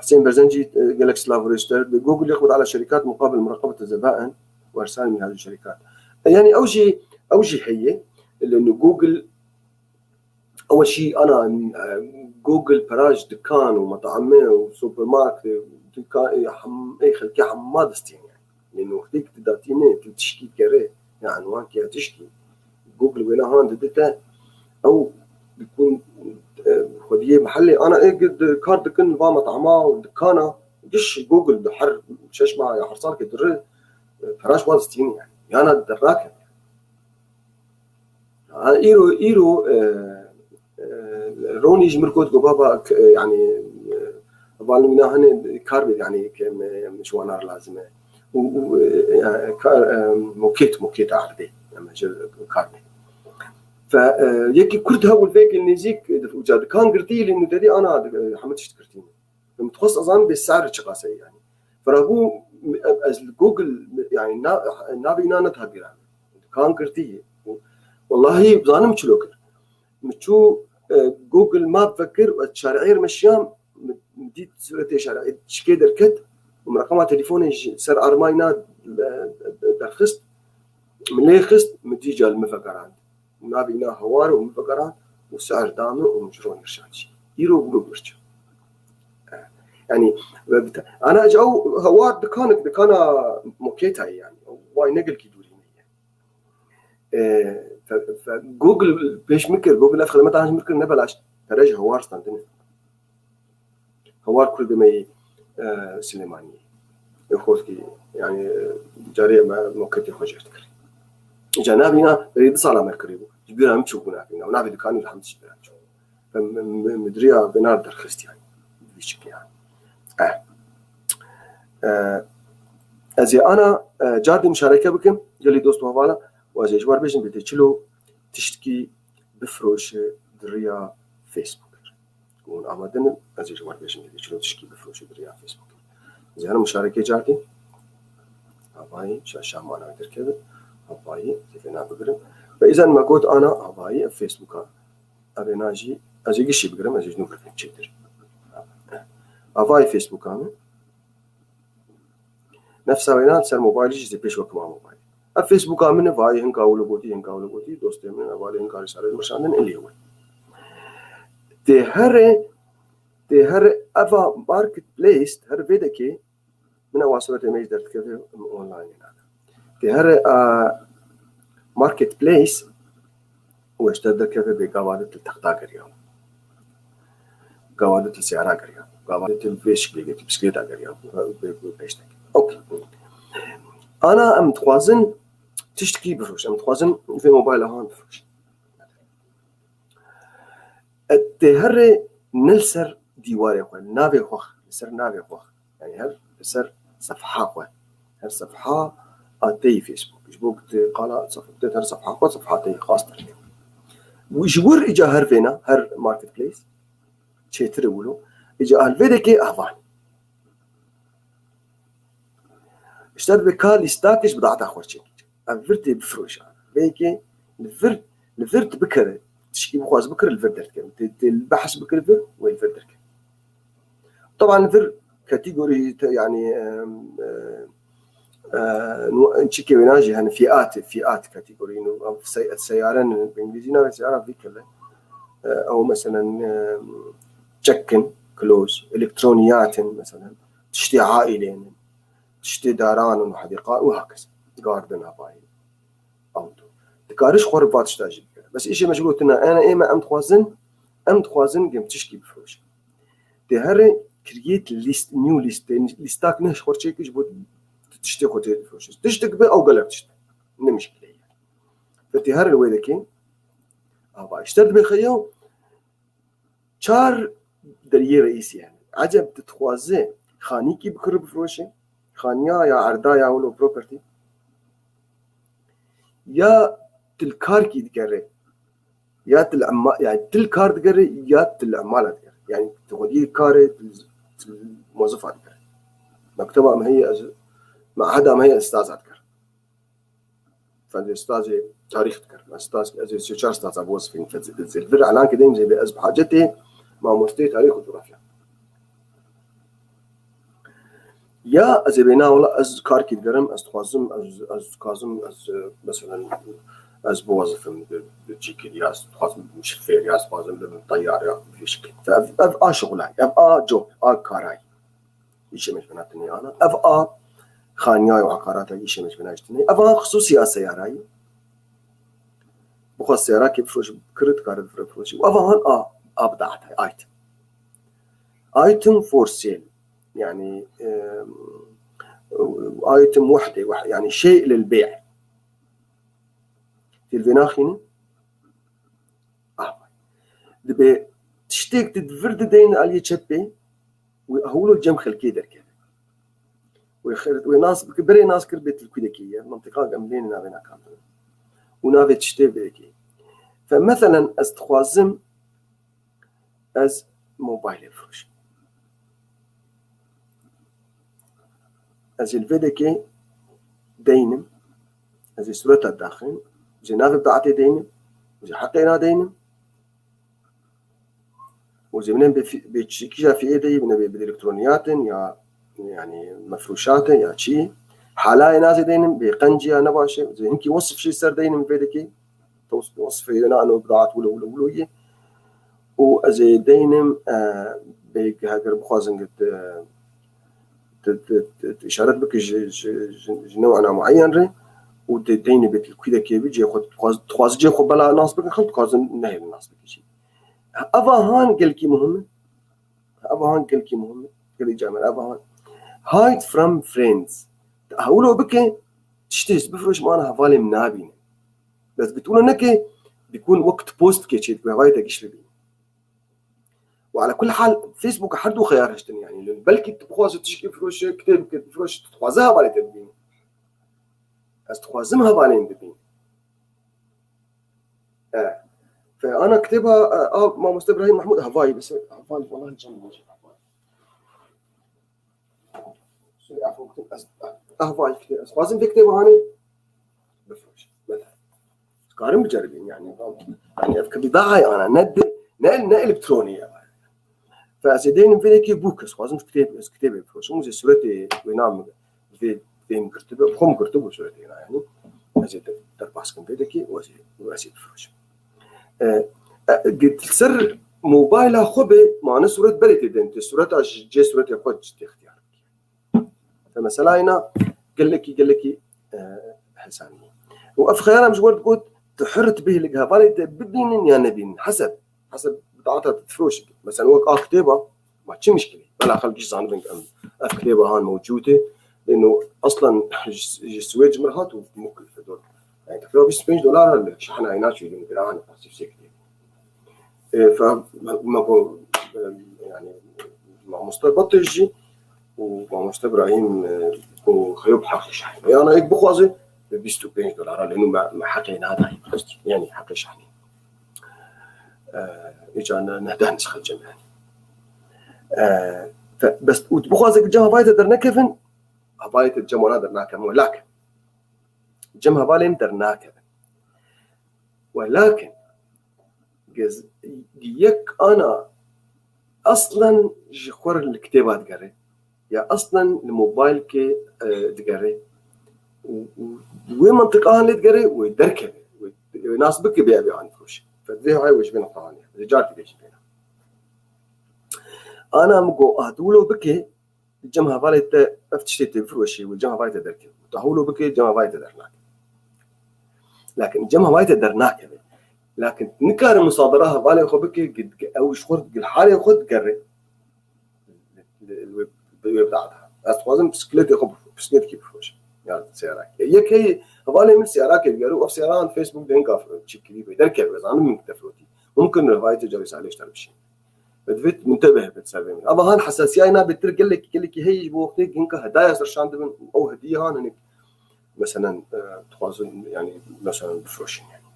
Hüseyin Berzenci, e, gelek silav û rêz te. Google يقبض على شركات مقابل مراقبة الزبائن وإرسالهم إلى هذه الشركات. E, yanî, ew jî, ew jî heye. Li Google Ew jî ana, e, Google pera ji dikan û metame û supermarket û dikan, e, hem, ê xelkê hema distîne. Lê wextê ku tu datîne, tu tişkî dikerê, ya enwankê ya tişkî, Google wêna han dide te, ew dikun, e, xwediyê mehellê, ana ê gi-, di-, kar dikin va metama û dikana, giş Google di her şeş meha ya her salkê dire, e, pera ji wan distîne yani. Yana dernakeve. Ha, îro, îro, e, e, Ronî ji mir got, got, baba, k-, e, yani, e, hevalên wîna hene kar bê, yani, ke me, me ji wan re lazim e. Û, û, e, yani, kar, e, mokêt, mokêt erdê, yani, ji kar bê. Fe, e, yekî kurd hebû vêkê nêzîk, e, uca dikan girtî, lê nû derî ana, e, hemû tişt girtî. Min dixwest ez zanim bê ser çiqas e yani. Firabû, ez li Google, yani na-, navê îna nediha bîra min. Kan girtî. Wellahî zanim çilo kir. Min çû, e, Google Map vekir û ez şarîr meşiyam, min dît sûretê şarî çikê derket û min reqema telefonê ji ser armayî na, e, derxist. Min lê xist, min dîca li min vegerand. Navê îna hewar û min vegerand û ser da min û min ji ronî rişand jî. Îro guro birçe. Yani, ve bite-, ana ji ew hewar dikanek, dikana mokêtayê yani. Vay ne gelkî dûrî ne ye. E, fe, fe, Google pêş min kir, Google ev xidmeta ji min kir ne belaş. Pere ji hewar standine. Hawar Kurd me yî, e, Silêmaniyê. Ê xortkî, yani, e, carê me moketê xwe jêr dikir. Îca nabîna, berî du sala me kirî bû. Ji bîra min çûbû nabîna. Û navê dikanî li hemd ji bîra çû. Em, em, em, müdiriya vêna derxist yani. Vî şiklî yani. Eh. E, ez ê ana, e, cardî muşareke bikim, gelî dost û hevala, û ez ê ji wan bêjim, bê tê çilo tiştkî bifroşe di riya Facebook. Hûn amade ne, ez ê ji wan bêjim, bê tê çilo tiştkî bifroşe di riya Facebook. Ez ê ana muşareke cardî, havayî, şaşa mana derkeve, havayî, zêfê nabigirim. Ve îzen me got ana, havayî, ev Facebooka. Ev ê na jî, ez ê gişî bigirim, ez ê ji nû bigirim çêtir. Avayê Facebooka min. Nefsa wêna ser mobaylî jî zê pêş wekima mobayl. Ev Facebooka min e, vayê hinka wilo gotî, hinka wilo gotî, dostê min, evalê hinka rîsale meşandin, ilê we. Tê here, tê here eva marketplace, her vê dekê, min ewa suretê me jî derdikeve, em online nake. Tê here, a, marketplace, û ji te derkeve bê gava de til texta geriya. Gava de til seyara geriya. Gava de til vê şiklê de, til bisiklêta geriya. Bê, bê pêş de. Okey. Ana em dixwazin tiştkî bifroş. Em dixwazin vê mobayla han bifroş. E, tê herê ne li ser dîwarê xwe, navê xwe, li ser navê xwe. Yani her li ser sefha xwe. Her sefha a te yî Facebook. Ji bo ku tu qala sef-, tu her sefha xwe, sefha te yî xas derkeve. Û ji wir îca her vêna, her marketplace, çêtir e wilo. Îca al vê dekê avan. Îşte dibe ka lîstakê ji bidata xwe çêkî. Ev vir tê bifroşe. Vê yekê li vir, li vir tu bikere. Tişkî bixwaz bikire li vir derkeve. Tê, tê behs bikire vir, wê li vir derkeve. Taban vir kategorî te, yani, em, e, e, nu-, çikê wêna jî hene, fiyat, fiyat kategorî, nu, ev sey-, seyare ne, bi îngilîzî navê seyara vî kele. E, ew meselen, e, çekin, clothes, elektroniyat in, meselen, tiştê aîlê ne, tiştê daran in, hedîqa û hakeza. Garden havayî. Auto. Dikare ji xwe re va tişta jî bikare. Bes îşê me ji gotina, ene ê me em dixwazin, em dixwazin gem tişkî bifroşin. Tê herê create list, new list, tê lîstak ne ji xwe çêkî ji bo tu tiştê xwe tê difroşî. Tiştek be ew gelek tişt. Ne mişkile ye. Ve tê herê wê dekê, ava îşte dibe xeyo, çar deriyê reîsî hene. Eceb tu dixwaze xanîkî bikire bifroşe, xaniya ya erda ya wilo property, ya tu li karkî digere, ya tu li ema-, yani tu li kar digere, ya tu li emala digere. Yani tu xwediyê karê, tu li, tu li mozifa digere. Mekteba me heye, ez, meheda me heye, ez staza digerim. Fendê stazê tarîx digerim. Ez staz, ez ê sê çar staza biwezifînim. Fendê zê li vir elan kideyim zê bê ez bi hacetê mamosteyê tarîx û cografya. Ya ez ê bê na wela ez karkî digerim, ez dixwazim, ez, ez dixwazim, ez, e, meselen, ez biwezifim bi, bi çîkî ya, ez dixwazim bibim şifêr ya, ez dixwazim bibim teyar ya, bi vî şiklî. Ev, ev a şixula, ev a job, a karayî. Îşê me ji bina tune ana. Ev a xaniya û eqarata îşê me ji bina jî tune. Ev a xisûsî a seyarayî. Bixwe seyarakê bifroşî, bikire dikare bifroşî. Ev a han a, a bidata, item. Item for sale. Yani, em, item wehde, weh-, yani şey lil bey'. Tê li vê naxînin. Ah, dibe tiştek di vir dideyne aliyê çepê, wê hewlo cem xelkê derkeve. Wê xer-, wê nas bike, berê nas kir bê tilkûdekê ye, mintiqa em lê navê nakantin. Û navê tiştê vê yekê. Fe meselen ez dixwazim ez mobaylê bifroşim. Ez ê li vê dekê deynim, ez ê sureta daxin, ez ê navê bidatê deynim, ez ê heqê na deynim. Û zê bine bê fî-, bê çi-, kîja fiyê deyî, bine bê, bê elektroniyat in ya, yani mefrûşat in ya çi. Halayê na zê deynim, bê qenc ya ne baş e. Zê hinkî wesf jî ser deynim vê dekê. Tos-, wesfê na no bidat wilo, wilo, wilo ye. Û ez ê deynim, e, bê heger bixwazin git, e, tu, tu, tu, tu işaret bike ji, ji, ji, ji new'ena muayyen re û de-, deynê bê tilkûdekê bi cê xwe dixwaz-, dixwazin cê xwe bela nas bikin, xelk dixwazin nehêlin nas bikin jî. Eva han gelkî muhim e. Ev han gelkî muhim e, gelî camêr, ev han. Hide from friends. Hewlo bike, tiştê bifroş, mana hevalê min nabîne. Bes gi tu wilo neke, dikun wek tu post dike çê dike, hevalê te giş bibîne. Û ala kul hal, Facebook her du xeyar hiştin yani. Belkî tu bixwaze tişkî bifroşe, kitêb bike, bifroşe, tu dixwaze hevalê te bibîne. Ez dixwazim hevalên bibîne. E, fe ana kitêba, e, a mamoste Ibrahîm Mahmûd, Havayî, bes Havayî, wallahi cem. Sorry, afo bikin, ez, Havayî kitêb, ez xwazim vê kitêba hanê bifroşim. Mesela. Karim biceribîn yani. Yani ev ki bidayê ana, ne di-, ne, ne elektronî ya. Fe ez ê deynim vê yekê bûk, ez xwazim kitêb, ez kitêbê bifroşim. Û zê suretê wê nam vê, vê min girtibe, xwe min girtibû suretê na yani. Ez ê de-, derbas kim vê dekê û ez ê, û ez ê bifroşim. E, e, di ser mobayla xwe be, mane suret berê tê den, tê sureta ji cê suretê xwe tê ixtiyar bikî. Fe mesela îna gelekî, gelekî, e, hesanî. Û ev xeyara min ji we re digot, tu hir dibî li hevalê te bibînin ya nebînin. Heseb, heseb bidaeta te difiroşî. Mesela wek a kitêba, ma çi mişkilî? Bela xelk jî zanibin em ev kitêba han mewcûd e. Lêno aslan ji, ji Swêd ji min re hat û muk-, yani, tefra bîst û pênc dolar li şahna îna çû, giran e, pasîf sê kitêb. E, fe, me, me got, e, yani, mamoste Batê jî û mamoste Ibrahîm, e, got, xeyo bi heqê şahnê. Yani, ek bixwaze, bi bîst û pênc dolara, lêno me, me heqê nadayî, rastî. Yani, heqê şahnê. E, îca ne, ne dehn xelcem yani. E, fe, bes, û bixwaze ki cem hevalê te dernekevin, hevalê te cem wana dernakevin, welakin. Cem hevalên dernakevin. Welakin, gez-, yek ana aslen ji xwe re li kitêba digere, ya aslen li mobaylkê, e, digere. Û, û wê mintiqan lê digere, wê derkeve, wê, wê nas bike bê ev ê an firoşe. Fe divê hay wê ji vê niqahan ya. Ji car dibê jî pêna. Ana min got, a tu wilo bike, cem hevalê te ev tiştê tê bifiroşî, wê cem hevalê te derkeve. Tu hewlo bike, cem hevalê te dernake. Lakin cem hevalê te dernakeve. Lakin nikare musadara hevalê xwe bike, gi-, gi-, ew ji xwe, gi halê xwe digere. Li, li, li wê, wê bidata. Ez dixwazim bisikletê xwe bifro-, bisikletekî bifroşim. Ya seyarakê. Yek heye, hevalê min seyarakê digere û ev seyaran Facebook de hinka çîkirî bê. Derkeve, zanim min te firotî. Mumkin e hevalê te carê salê ji te re bişîne. Ve divêt muntebeh bit ser vê min. Ava han hesasiyayê nabê tir gelekî, gelekî heye ji bo wextê hinka hedaya ser şan dibin û ew hediye han hinek, meselen, e, dixwazin, yani, meselen, bifroşin, yani.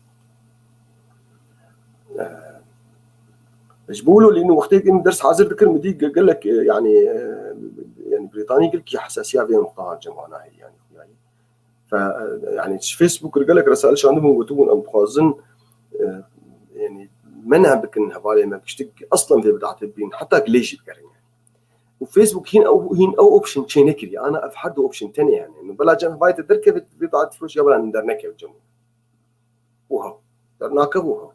E, ji bo wilo lê wextê min ders hazir dikir, min dî ge-, gelek, e, yani, e, yani, Brîtanî gelekî hesasiya vê nuqta han cem wana heye, yani, yani. Fe, yani, ji Facebook re gelek resale şandibûn, gotibûn, em dixwazin, e, yani, meneh bikin hevalê me, tiştik aslan vê bidatê bîn, heta gilê jî bigerin, yani. Û Facebook hîn ew, hîn ew option çê nekiriye, ana ev her du option tenê, yani. Bela cem hevalê te derkeve, vê bidatê firoş ya bela dernekeve cem. Wiha. Dernakeve wiha.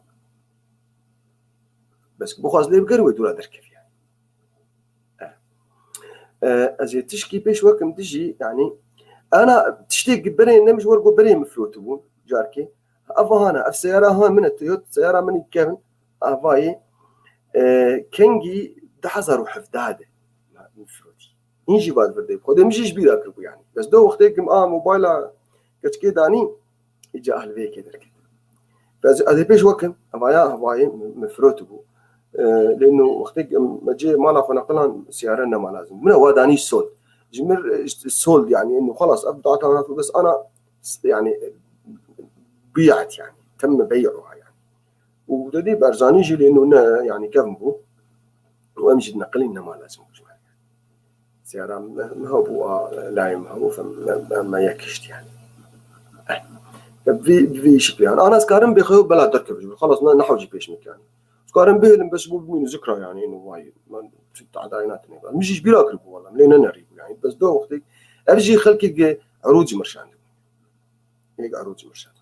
Bes bixwaz lê biger wê dûra derkeve, yani. E, ez ê tişkî pêş wekim dijî, yani, ana tiştê berê ne min ji we re got berê min firotibû, carkê. Ev hana, ev seyara ha min e, Toyota seyara min î kevin, avayê, e, kengî du hezar û hevdeh de min firotî. Hîn jî va di vir de, xwedê min jî ji bîra kiribû, yani. Bes do wextê kim a mobayla keçikê danî, îca ehlivê yekê derket. Ez, ez ê pêş wekim, hevaya, hevayê min, min firotibû. E, lê no wextê me cê mala xwe neqilan siyare nema lazim. Min wa danî sold. Ji min, e, işte, sold yani, no xelas, ev data hat bes ana, yani, biyat yani. Temme bey'uha yani. Û te dî berzanî jî lê no ne, yani, kevn bû. Û em jî neqilîn nema lazim bû ji me. Siyara me, me hebû, a, layê me hebû, fe me, me, me yek hişt yani. Eh. Vî, vî şiklî yani. Ana ez karim bêxeyo bela derkevim. Xelas, ne, ne hewcî pêş min yani. Ez karim bihêlim bes bû bimîn zikra yani, ino vay. Man tadayê natine. Min jî ji bîra kiribû wala. Lê ne nerî bû yani. Bes do wextê ev jî xelkê ge erû ji mirşan. Yek erû ji mirşan.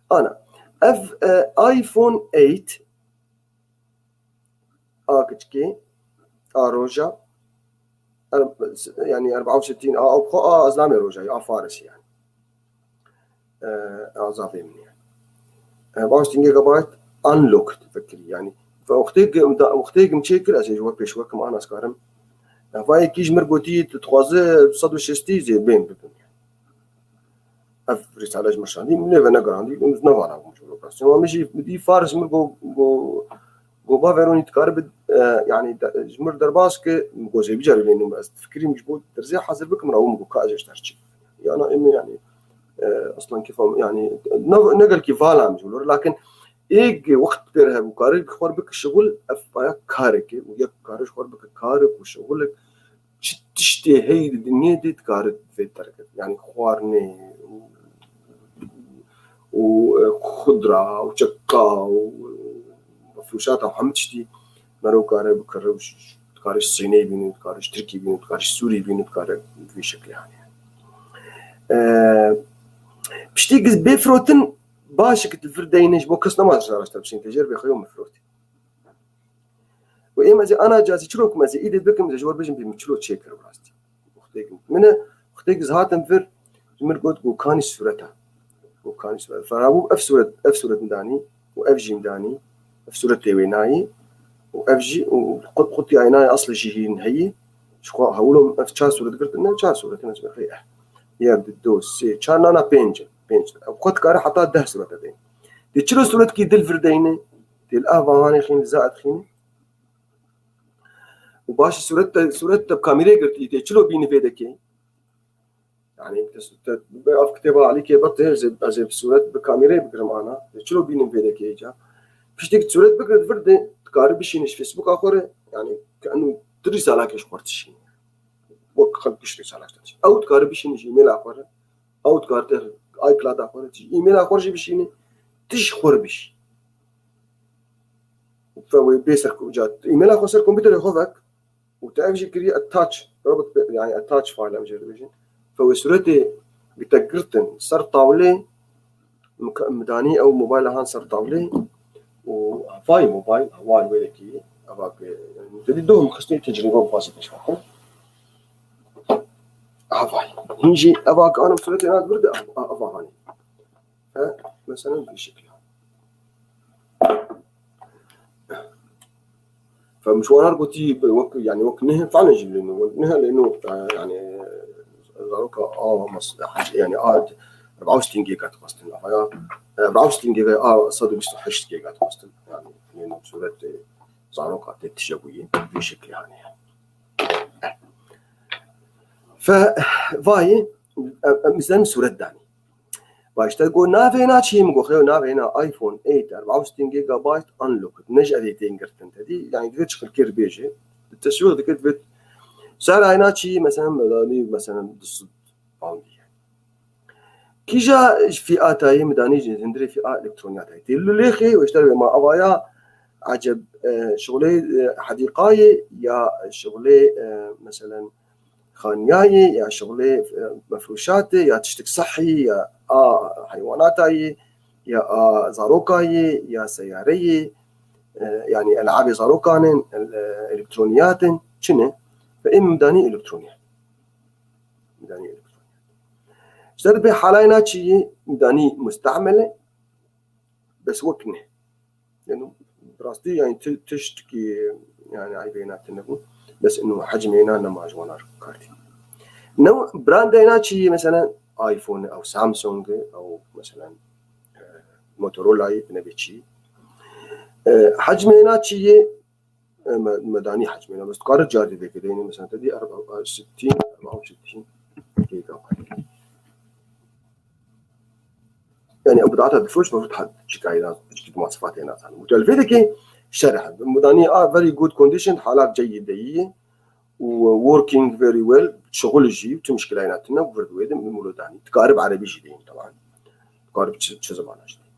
Ana. Ev, e, iPhone eight a kiçikê, a roja, er-, yani, erba û sitîn, a, a, a, a zlamê roja, a Farisî yani. E, a zafê min yani. Erba û sitîn gigabayt unlocked fikirî, yani, Wextê, wextê min çêkir, ez ê ji we pêşwekim, ana ez karim. Ev vayekî ji mir gotî, tu dixwaze sed û şêstî zê bên bibim. Ev rîsale ji mir şandî, min lê venegirandî, min ji nava rabûm ji operasyon. Wan min jî dî Faris ji mir go, go, go ba Veronî dikare bi, e, yanî de, ji mir derbas ke, go zê bicarî lê nû, ez difikirîm ji bo derzê hazir bikim, rabûm go ka ez ji ter çi. Yana em ê, yanî, e, aslan kêfa, yanî, ne, ne gelkî vala min ji lor, lakin êk wext pêr hebû, kare xwar bike şixul, ev baya kareke û yek kare ji xwar bike karek û şixulek, çi tiştê heyî di dinyê de dikare vê derket. Yanî xwarinê û, û, e, xudra û çeka û mefrûşata û hemî tiştî mero kare bikire û ş-, ş-, dikare ji Sînê bîne, dikare ji Tirkî bîne, dikare ji Sûrî bîne, dikare vî şeklê hane. E, piştî giz bê firotin, baş ki tu vir deyne ji bo kes nema zara ji te bişîn, te jêr bê xwe yo mefrot. Û êm ez ê ana cazî çilo kum ez ê îdê bikim, ez ê ji we bijim bê min çilo çêkir rastî. Wextê min e, wextê giz hatim vir, ji mir got, got kanî sûreta. Got kanî sûreta. Ferabû ev sûret, ev sûret min danî û ev jî min danî. Ev sûretê wê nayî û ev jî û qut, qutiyayê nayê asli jî hîn heyî. Ji xwe hewlo min ev çar sûret girtin, ne çar sûret, ne çar, eh. Yek, du, do, sê, çar, nana pênc e. Pênc. Ew xwe dikare heta deh sûrete deyne. Dê çilo sûretkî dil vir deyne, dê li Ahvahanê xîn, li Zaet xîn. Û baş sûret te, sûret te bi kamîrê girtî, tê çilo bînî vê dekê. Yanî, te, te, bi av kitêba Alîkê Betê, ez ê, ez ê bi sûret bi kamîrê bigirim ana. Tê çilo bînî vê dekê îca. Piştî ki sûret bigire vir de, dikare bişîne ji Facebooka xwe re, yanî, ke eno tu rîsalakê ji xwe re dişîne. Wek xelk giş rîsalak te dişîne. Ew dikare bişîne ji e-maila xwe re. Ew dikare te iCloud-a xwe re, tij e-maila xwe re jî bişîne, tij xwe re bişî. Fe wê bê ser ku-, ca, e-maila xwe ser kompûterê xwe vek û te ev jî kiriye attach, Robert, yanî attach file em jê dibêjin. Fe wê sûretê bi te girtin ser tawlê, mik-, midanî ew mobayla han ser tawlê û havayî mobayl, havayî wê dekî, eva ke, yanî, te dî doh min xistî tecrîbe û xwazî pêş xwe. Havayî. Hîn jî eva ke anim sûretê nat vir de, a, a, eva hanî. He, mesela bi şekilde. Fe min ji wan her gotî, wek, yanî wek neh, falen jî lê nû, wek neh lê nû, e, yanî, zaroka a mas-, yanî a erba û sîtî gêga dixwestin. Ava ya, e, erba û sîtî gêga a sed û bîst û heşt gêga dixwestin. Yanî, lê nû sûret, e, zaroka tê tije bûyî, vî şeklî hanî. Fe, vayî, em, em, em sûret danî. Baş, te got, navê na çi? Min got, xeyo, navê na iPhone eight, erba û sîtî gigabyte unlocked. Ne ji evê tên girtin te dî. Yanî divê çi xilkê bêje. Teswîq dike, divê ser ayna çi? Mesela, melanî, mesela, du sed pound ye. Kîja ji fîatayê midanî ji hundirê fîa elektroniyatayê. Tê li lêxê û ji dervê ma avaya eceb, e, şixulê, e, hedîqayê ya şixulê, e, meselen, xaniyayê ya şixulê, e, mefrûşatê ya tiştik sehî ya a heywanatayê ya a zarokayê ya seyareyê, e, yanî elabê zarokan in, el-, e, elektroniyat in, çi ne? Ve ê midanî elektroniyat. Midanî elektroniyat. Ji dervê halayê na çi yê midanî mustemel e, bes wek ne. Yanî, bi rastî, yanî, ti-, tiştekî, yanî, eybê na tune bû. Bes ino hecmê na nema ji wan re kartî. Ne brandê na çi yê, mesela, iPhone, ew Samsung, ew, mesela, e, Motorola yê, ne bê çi. E, hecmê na çi yê, e, me, me danî hecmê na. Bes dikare carî vekirîne, mesela, te dî erba, sîtî, erba û sîtî gigabyte. Yani, ew bidata difiroş, mefrût hat çikayê naz-, çikî masifatê nazanim. Û tu elfê dikê şerh. Mudanî a very good condition, halat ceyyideyî û working very well, şixul jî, tu muşkilayê natina, vir wê de, min wilo danî. Dikarib erebî jî deyîn, taban. Dikarib çi, çi zimana jî deyîn.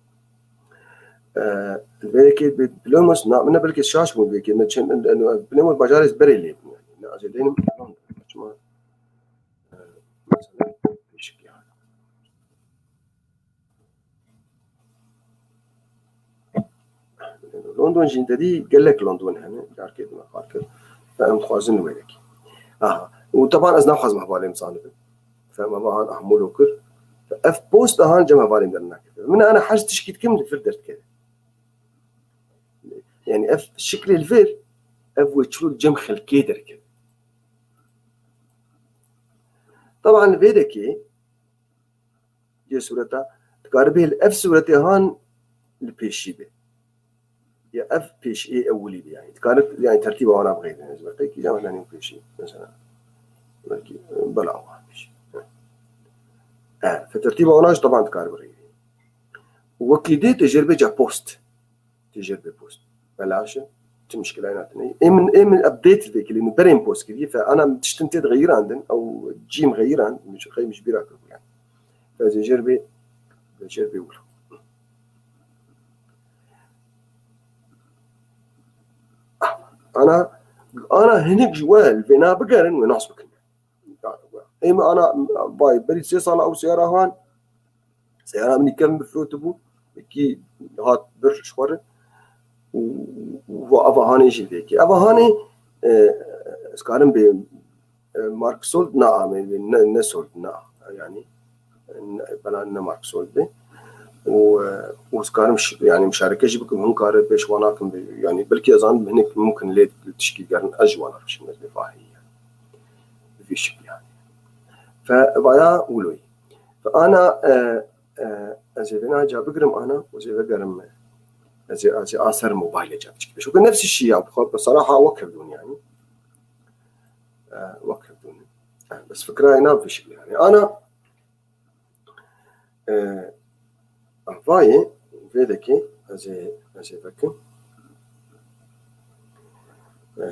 Ee, belkî bi-, bilemez, na, ne belkî şaş bûn, belkî ne çend, ne, ne, bilemez bajarê ez berê lê bûn, yani. Ne, ez ê deynim, çima, e, mesela, değişik yani. London jî te dî gelek London hene, carkê dima xwar kir. Em dixwazin wê dekî. Aha. Û teban ez naxwazim hevalê min zanibin. Fem eva han ahmolo kir. Ev post han cem hevalê min dernakir. Min ana her tişkî dikim li vir derdikeve. Yani ev şiklê li vir, ev wê çilo cem xelkê derkeve. Taban li vê dekê, yê sureta, dikare bê li ev suretê han li pêşî be. Ya ev pêşî ewilî be yani. Dikare yani tertîba wana bixeyde. Ez beqekî cem helanî pêşî. Mesela. Belkî, e, bela wan pêşî. E, fe tertîba wana jî taban dikare bixeyde. Wekî dê têjêr bê ca post. Têjêr bê post. Belaş e. Ti mişkilay natine. Ê min, ê min update vekilî min berên post kiriye. Fe ana tiştin tê dixeyirandin. Ew cîm xeyirand. Min xey min ji bîra kir yani. Fe têjêr bê, têjêr bê wilo. Ana, ana hinek ji we li vêna bigerin, we nas bikin. Ê min ana, bay berî sê sala ew seyara han, seyara min kevn bifirotibû, wekî hat bir ji xwe re û, û eva hanê jî vêkê. Eva hanê, e, ez karim bê, e, mark sold na amê, ne, ne sold na, yani, ne, bela ne mark sold bê. Û, e, û ez karim şi-, yani, muşareke jî bikim, hûn kare pêş wana kim bê, yani, belkî ez an hinek mumkin lê tişkî gerin, ez ji wana bişim, ez bê fahî, yani. Bi vî şiklî, yani. Fe vaya wilo ye. Fe ana, e, e, ez ê vêna ca bigirim ana, ez ê vegerim, ez ê, ez ê a ser mobaylê ca biçik. Şoke nefsî şî ya, bi xwe, bi seraha wek hevdûn yani. E, wek hevdûn. E, bes fikra ena bi vî şiklî yani. Ana, e, vayê, vê dekê, ez ê, ez ê vekim. E,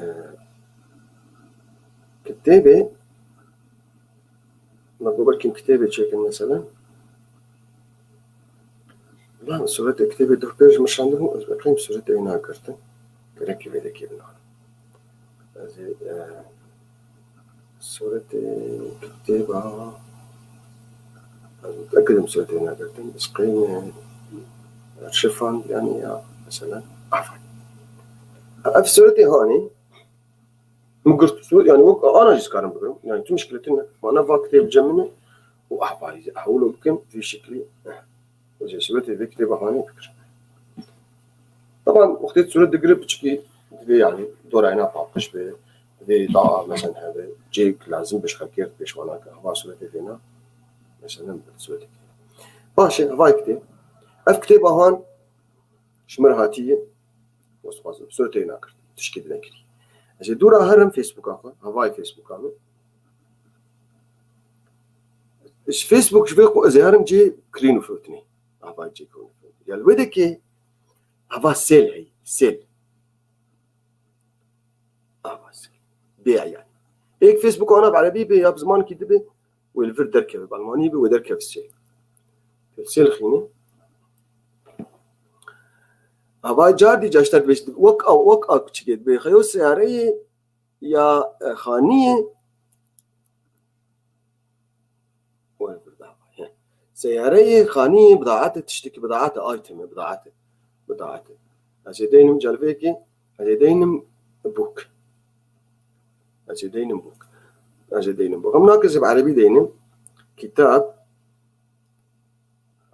kitêbê, me got belkî kitêbê çêkin mesela. Lan, suretê kitêbê duh pêr ji min şandibû, ez beqeyim suretê wê nagirtin. Gerekî vê dekê binanim. Ez ê, e, suretê kitêba, ez mitekidim suretê wê nagirtin. Ez qeyim, e, arşivan, yani ya, mesela, afan. Ev suretê hanê, Min girt, yani wek ana jî dikarim bigirim. Yani tu mişkilê tune. Mana va kitêb cem min e û ehvalî jî ehwalo bikim vî şiklî. Û jî suretê vê kitêba hanê bigirim. Taban wextê tu suret digire piçikî divê yani dora ena paqij be. Divê daa mesela hebe. Cêk lazim be ji xelkê re pêşwana ke. Hava suretê vêna. Mesela suretê. Baş e, hava kitêb. Ev kitêba han ji min re hatiye. Westxwazim, suretê wê nagirt. Tişkî din nekirî. Ez ê dûra herim Facebooka xwe, havayê Facebooka min. Ji Facebook ji vê xwe ez ê herim cê kirîn û firotinê. Havayê cê kirîn û firotinê. Ya li wê dekê hava sêl heyî, sêl. Hava sêl. Bê eyan. Êk Facebook ana bi erebî bê ya bi zimankî dibe, wê li vir derkeve, bi almanî be, wê derkeve sêl. Sêl xîne. Hava car dî caşter dibêjin, wek a, wek a kuçikê dibê, xeyo seyareyê ya, e, xaniyê, wek bir daha, he. Seyareyê, xaniyê, bidaetê, tiştekî bidaetê, itemê, bidaetê, bidaetê. Ez ê deynim celveyekê, ez ê deynim bûk. Ez ê deynim bûk. Ez ê deynim bûk. Em nake zê bi erebî deynim. Kitab,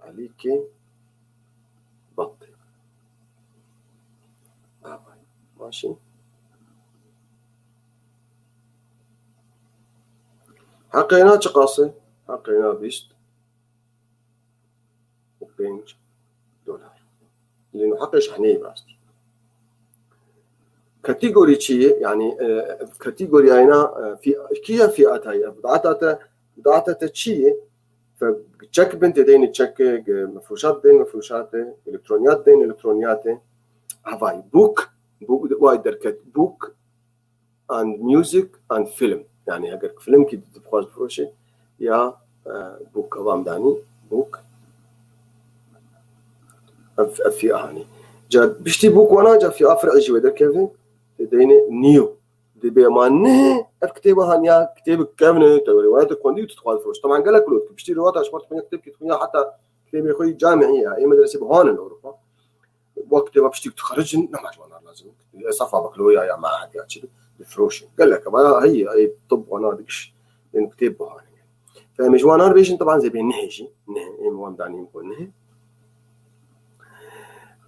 Elîkê Batê. Avay. Başî. Heqê na çiqas e? Heqê na bîst û pênc dolar. Lê no heqê şehneyê rastî. Kategorî çi ye? Yani, e, kategorî ayna, e, fî-, kî ya fiyata ye? Bidata te, bidata te çi ye? Fe çek bin tê deyne çek, e, mefruşat deyne mefruşat, e, elektroniyat deyne elektroniyat, e. Havay book, book, way derket book and music and film. Yani eger film ki dixwaz bifroşe ya, e, book avam dani, book. Ev, ev fiya hani. Ca piştî book wana ca fiya fir'î jî wê derkeve. Tê deyne new. Dê bê ma ne, ev kitêba haniya, kitêbek kevn e, te rivayet xwendî û tu dixwaz firoş. Teman gelek lot ki piştî rivayet aşmar xwendî kitêb ki xwendî heta kitêbê xwe camî ya, ê medresê bi hanin Ewropa. Wek kitêba piştî ku dixericin, nema ji wan lazim. Safa bakloya ya, ya mahed ya çi, difiroşin. Gelek, eva ya heye, ey tib wana dikiş, ên kitêb bihane. Fe em ji wan re bêjin, teban zê bê nehê jî. Nehê, êm wan danîn ku nehê.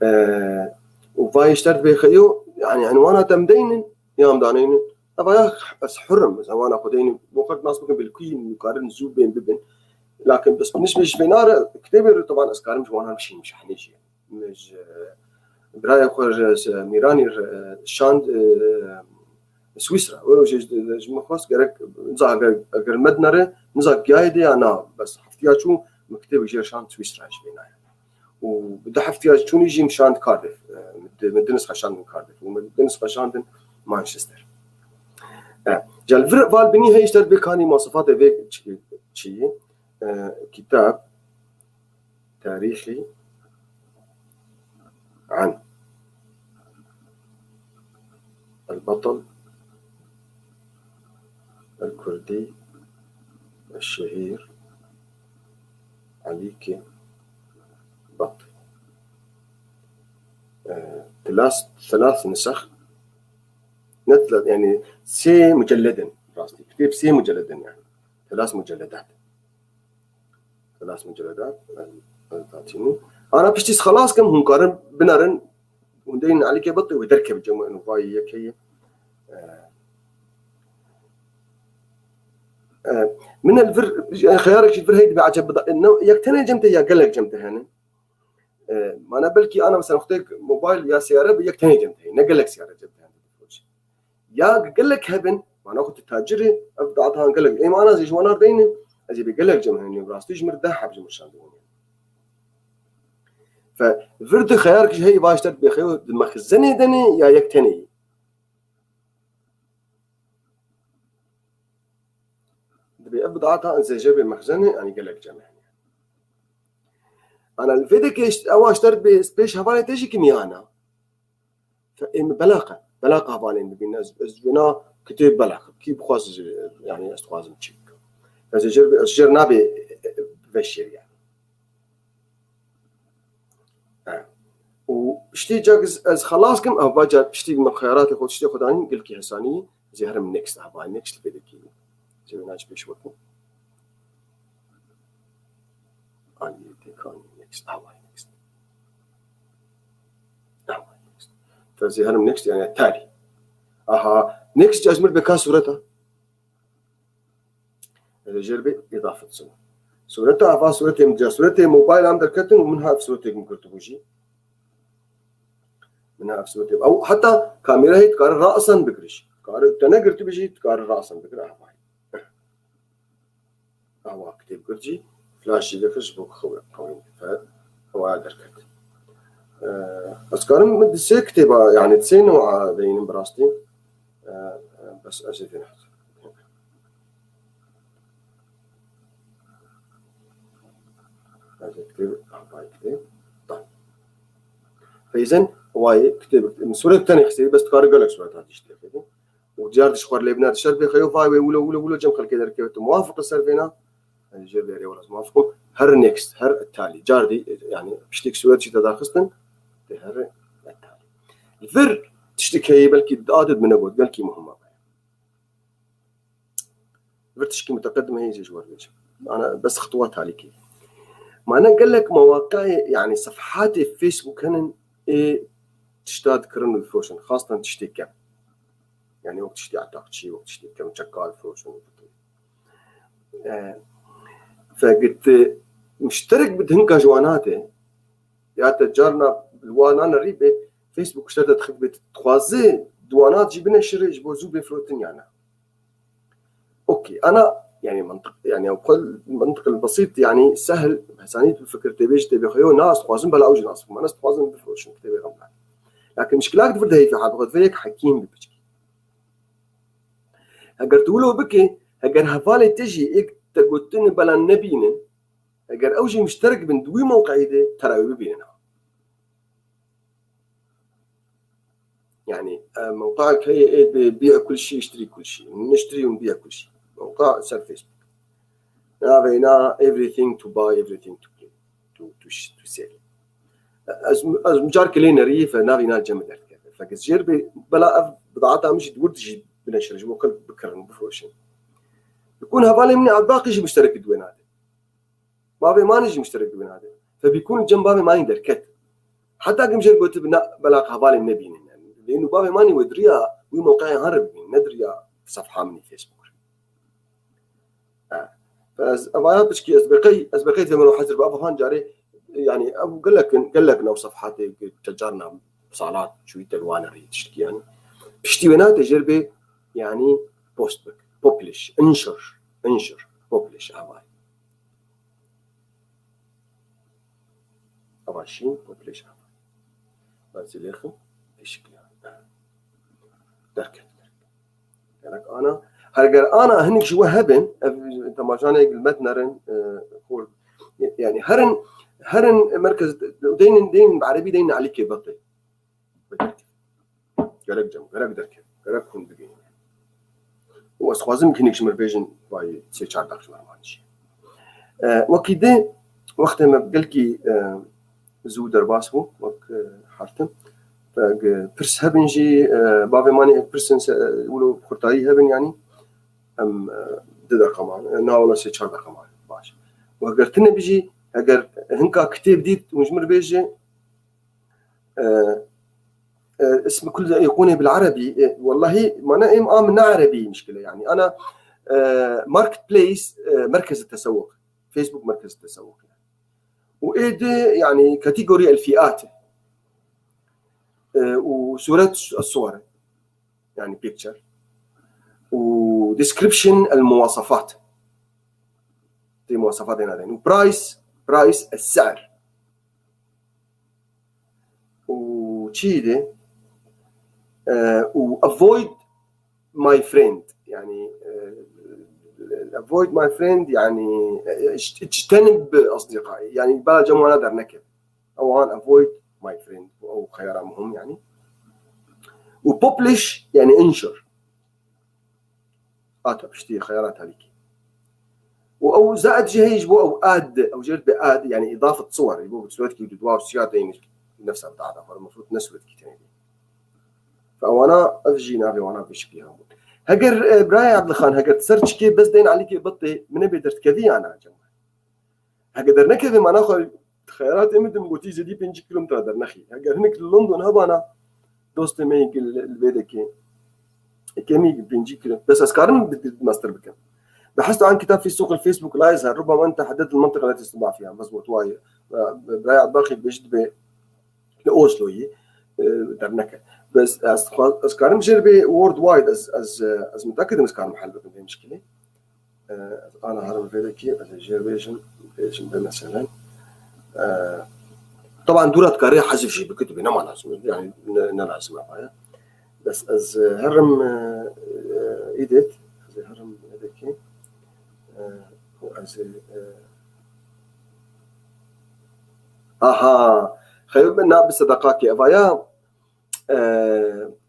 Ee, û vayê ji te dibê xeyo, yani enwana te em deynin, ya em daneynin. Eva ya ez hur im, ez enwana xwe deynin. Bo xwe nas bikin, bilkî nikarin zû bên bibin. Lakin bes nişmê ji vê nare, kitêbê re, teban ez karim ji wana bişînim şehnê jî. Min ji birayê xwe ji, ji Mîranî re şand, e, Swîsra. Wê jî ji, ji min xwest gerek, niza eger, eger me dinere, niza giyayê de ya na, bes heftiya çû, min kitêbek jê re şand Swîsra ji vê nayê. Û bi du heftiya çûnî jî min şand Cardiff. E, min di, min di nisxe şandin Cardiff. Û min di nisxe şandin Manchester. E, ji li vir val binî hey ji te dibê kanî mewasifata vê çi, çi, e, kitap, تاريخي عن البطل الكردي الشهير عليكي بطي. آه، ثلاث، ثلاث نسخ. نتلا-، يعني، سي مجلدن، قصدي. كتاب سي مجلدن، يعني. ثلاث مجلدات. ثلاث مجلدات. Ana piştî xelas kim, hûn karin binarin, hûn deynin Elîkê Bitî wê derkeve cem û vayê yek heye. E, e, min el vir, yani, xeyarek jî vir hey dibe, eceb bida-, ne, yek tenê cem te ya gelek cem te hene. E, mana belkî ana mesela xwedek mobil ya seyare bi yek tenê cem te heye, ne gelek seyare cem te hene. Ya gelek hebin, mana xwe tu tacirî, ev datan gelek. Ê mana zî ji wana deynin, ez ê bi gelek cem hene, rastî ji mir deh heb ji mir şandin. Fe vir di xeyar ki hey baş te dibê xeyo di mexzenê de ne ya yek tenê yî. Dibê ev bidata ez ê jê bê mexzenê, yani gelek cem hene. Ana li vê de ke ewa ji te dibê pêş hevalê te jî kimiyana. Fe ê min belaqa, belaqa hevalên dibîn. Ez, ez vêna kitêb belaqa. Kî bixwaz, yani ez dixwazim çi bikim. Ez ê jê, ez jê nabê veşêr yani. Ha. Û piştî cak ez, ez xelas kim, ev baca piştî min xeyaratê xwe, tiştê xwe danîn, gilkî hesanî, ez ê herim next, aha, next pê dikî. Ez ê wêna ji pêş wekim. Aliyê têkanî next, aha, next. Aha, next. Te ez ê herim next, yani talî. Aha, next, ez mir beka sureta. Ez ê jê re bê îdafe diçim. Sureta ava suretê min, suretê mobilan derketin û min ha ev suretê min girtibû jî. Min ha ev suretê. Ew heta kamera hê dikare rasen bigire jî. Dikare te negirtibî jî, dikare rasen bigire, ava. Ava kitêb girt jî, flaş jî vekir ji bo xew-, xewên fe, hewaya derket. Ee, ez karim min di sê kitêba, yani di sê new'a deyînim bi rastî. Ee, bes ez ê vê nehtim. Ez ê kitêb, ava kitêb. Tamam. Feyzen, wayê kitêb, sûret tenê xistê, bes dikare gelek sûret hatî ji tê xêdî. Û diyar dişxwer lê bine dişer bê xeyo vay wê wilo, wilo, wilo cem xelkê derkeve tu muwafiq ser vêna. Yani jê bê rê wala muwafiq. Her next, her talî. Car dî, yani piştîk sûret jî te daxistin, te her talî. Vir tiştik heye belkî adet min negot, belkî muhim e. Vir tişkî muteqedim heye jê ji wer bêjim. Ana bes xitwa talîkê. Mane gelek mewaqeyê, yani sefhatê Facebook henin ê tişta dikirin û difiroşin. Xastan tiştê kem. Yani wek tiştê etaqçî, wek tiştê kem çeka difiroşin. E, fegit, e, muşterek bi hinka ji wan hate, ya te carna li wan nanerî bê, Facebook işte te dixik bê, dixwaze di wan hat jî bineşirê ji bo zû bê firotin ya ne. Okey, ana, yani mantık, yani o kadar mantık el basit, yani sehil, hesanî tu fikir tê bê ji tê bê xeyo, nas dixwazim bela ew jî nas bikim, nas dixwazim bifiroşim kitêbê xwe. Lakin mişkilak di vir de heyfê hat, xwe divê yek hekîm bi piçkî. Heger tu wilo bikê, heger hevalê te jî êk te gotin bela nebînin, heger ew jî muşterek bin di wî mewqeyê de, tera wê bibînin ha. Yani, e, mewqeek heye ê bi bî kul şî, iştirî kul şî. Niştirî û bî kul şî. Mewqe ser Facebook. Navê na everything to buy, everything to play, to, to, sh-, to sell. Ez, ez micar kilê nerî fe navî na cem derdikeve. Fekir jêr bê bela ev bidata min jî di wir jî bineşir, ji bo xelk bikirin, bifiroşin. Bikun hevalê min Erbaqî jî muşterek di wê nade. Bavê manî jî muşterek di wê nade. Fe bikun cem bavê manî derket. Heta kim jêr gotibe na belaq hevalên nebînin. Yani, lê nû bavê manî wê diriya wî mewqeyê han re bibînin, ne diriya sefha min ê Facebook re. Ha. Ez evaya piçkî ez beqey, ez beqey vê mero hezir be, ev han carê, yani, ev gelek in, gelek in ew sefhatê ke te carna salat çûyî te li wan re tiştkî, yani. Piştî wê nate jêr bê, yani, post bik, publish, inşir, inşir, publish, avay. Ava şîn, population. Bazî lêxin, pêşikliyan. Derket. Gerek ana, her ger ana hinik ji we hebin, ev temaşanê gilmet nerin, e, xor. Yani herin, herin merkez, deynin, deynin bi erebî deynin Elîkê Betê. Gerek cem, gerek derket, gerek hûn bigihînin. Û ez xwazim hinek ji mir bêjin, vay sê çar daxî me wan jî. E, wekî di, wextê me gelkî, e, zû derbas bû, wek, e, hertim. Te ge pirs hebin jî, e, bavê manî ev pirsin se, e, wilo xurtayî hebin, yanî em, e, di deqa man, e, na wala sê çar deqa man. Baş. Û eger tune bijî, eger hinka kitêb dît, hûn ji mir bêje, e, e, ismi kul eyqûnê bil erebî, e, wellahî, mana em am ne erebî mişkile, yani. Ana, e, marketplace, e, merkezi tesewuq. Facebook merkezi tesewuq. Û ê di, yani, kategorî el fiat. E, û suret suwar. Yani picture. Û description el muwasafat. Tê muwasafat êna deyn. Û price, price el ser. Û çi de? E, û avoid my friend. Yani, e, avoid my friend, yani, e, ijtenib asdiqai. Yani, bala cem wana dernekevin. Ewan avoid my friend. Ew xeyara muhim, yani. Û publish, yani, inşir. Ata piştî xeyara talîkî. Û ew zaid jî heye ji bo ew ad, ew jêr be ad, yani îdafet suwar, ji bo suretkî du dua û siya teyne nefsa bidada xwe, mefrûd ne suretkî tenê. Fe wana ev jî navê wana bi şikî hebûn. Heger, e, birayê Ebdilxan, heger tu ser çikê bes deyn Elîkê Bitê, min ê bê derdikevî yana cem. Heke dernekeve mana xwe, xeyalatê min dim gotî zêdî pêncî kîlometre dernexî. Heger hinek li London hebana, dostê me yê li vê dekê. Kemî pêncî kîlo-, bes ez karim bi, bi mestir bikim. بحثت عن كتاب في سوق الفيسبوك لا يظهر، ربما أنت حددت المنطقة التي تتباع فيها. مزبوط, waye. Birayê Ebdilxê dibêje dibê li Osloyê, e, derneke. Bes ez xwe, ez karim jêr bê worldwide, ez, ez, ez miteakidim ez karim hel bikim vê mişkilê. E, ez ana herim vê dekî, ez ê jêr bêjim, bêjim be meselen. E, taban dûra dikarê hezif jî bikit bê, nema lazim, yani ne, ne lazim e vaya. Bes ez, e, herim, e, e, edit, ez ê herim vê dekî. E, û ez ê, e, aha, xeyr be na bi sedaqakê evaya, e,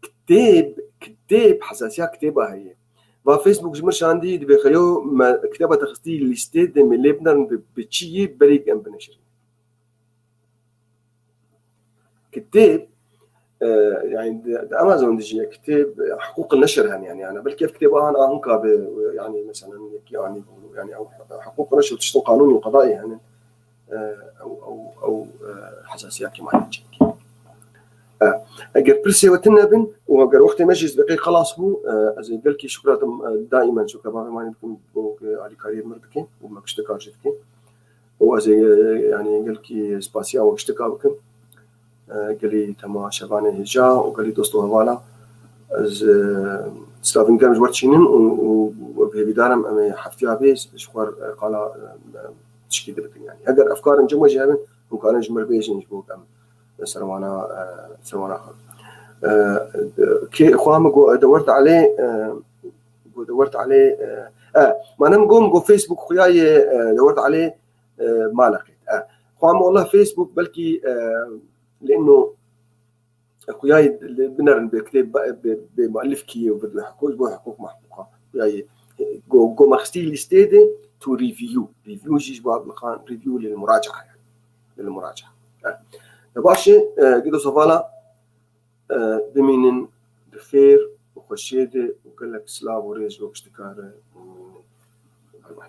kitêb, kitêb, hesasiya kitêba heye. Va Facebook ji mir şandî, dibê xeyo me kitêba te xistî lîstê de me lê binerin bi, bi çi yî berî em bineşirîn. Kitêb, e, yani di, di Amazon de jî ye kitêb, e, hiqûq neşir hene yani, yani belkî ev kitêba han ahinka bi, yani mesela yekî anî bû, yani ew hiqûq neşir tiştin qanûnî qedayî hene. E, ew, ew, ew, e, hesasiyakî mane çêkî. E, eger pirsê we tune bin û eger wextê me jî zbeqê xelas bû, e, ez ê gelkî şukra te, e, daimen şukra bavê manî bikim bo, e, alîkariyê mir dike û me kiştekar jî dike. û ez ê, yanî gelkî spasiya we kiştika bikim. E, gelî temaşevanê hêja û gelî dost û hevala ez, e, slavên germ ji we re dişînim û, û, û hêvîdar im em ê heftiya bê ji xwe re qala, e, tişkî dibikin yanî. Eger efkarên cem we jî hebin, hûn karin ji mir bêjin ji bo em serwana, e, serwana xwe. E, kê xwe min got, Dewert Elê, e, got Dewert Elê, e, e, mane min got, min got Facebook xuya ye, e, Dewert Elê, e, maleqê. E, xwe min wela Facebook belkî, e, lêno xuyayê li binerin bê kitêb, bê, bê muellif kî ye û bi hiqûq, bo hiqûq mehqûqa. Xuyayê, e, go, go me xistî lîstê de to review. Review jî ji bo Abdulxan, review lil muraca'a yani. Lil muraca'a. E, e, baş e, e, gido sevala, e, bimînin bi xêr û xweşiyê de û gelek silav û rêz û kiştikare bimînin. Bay bay.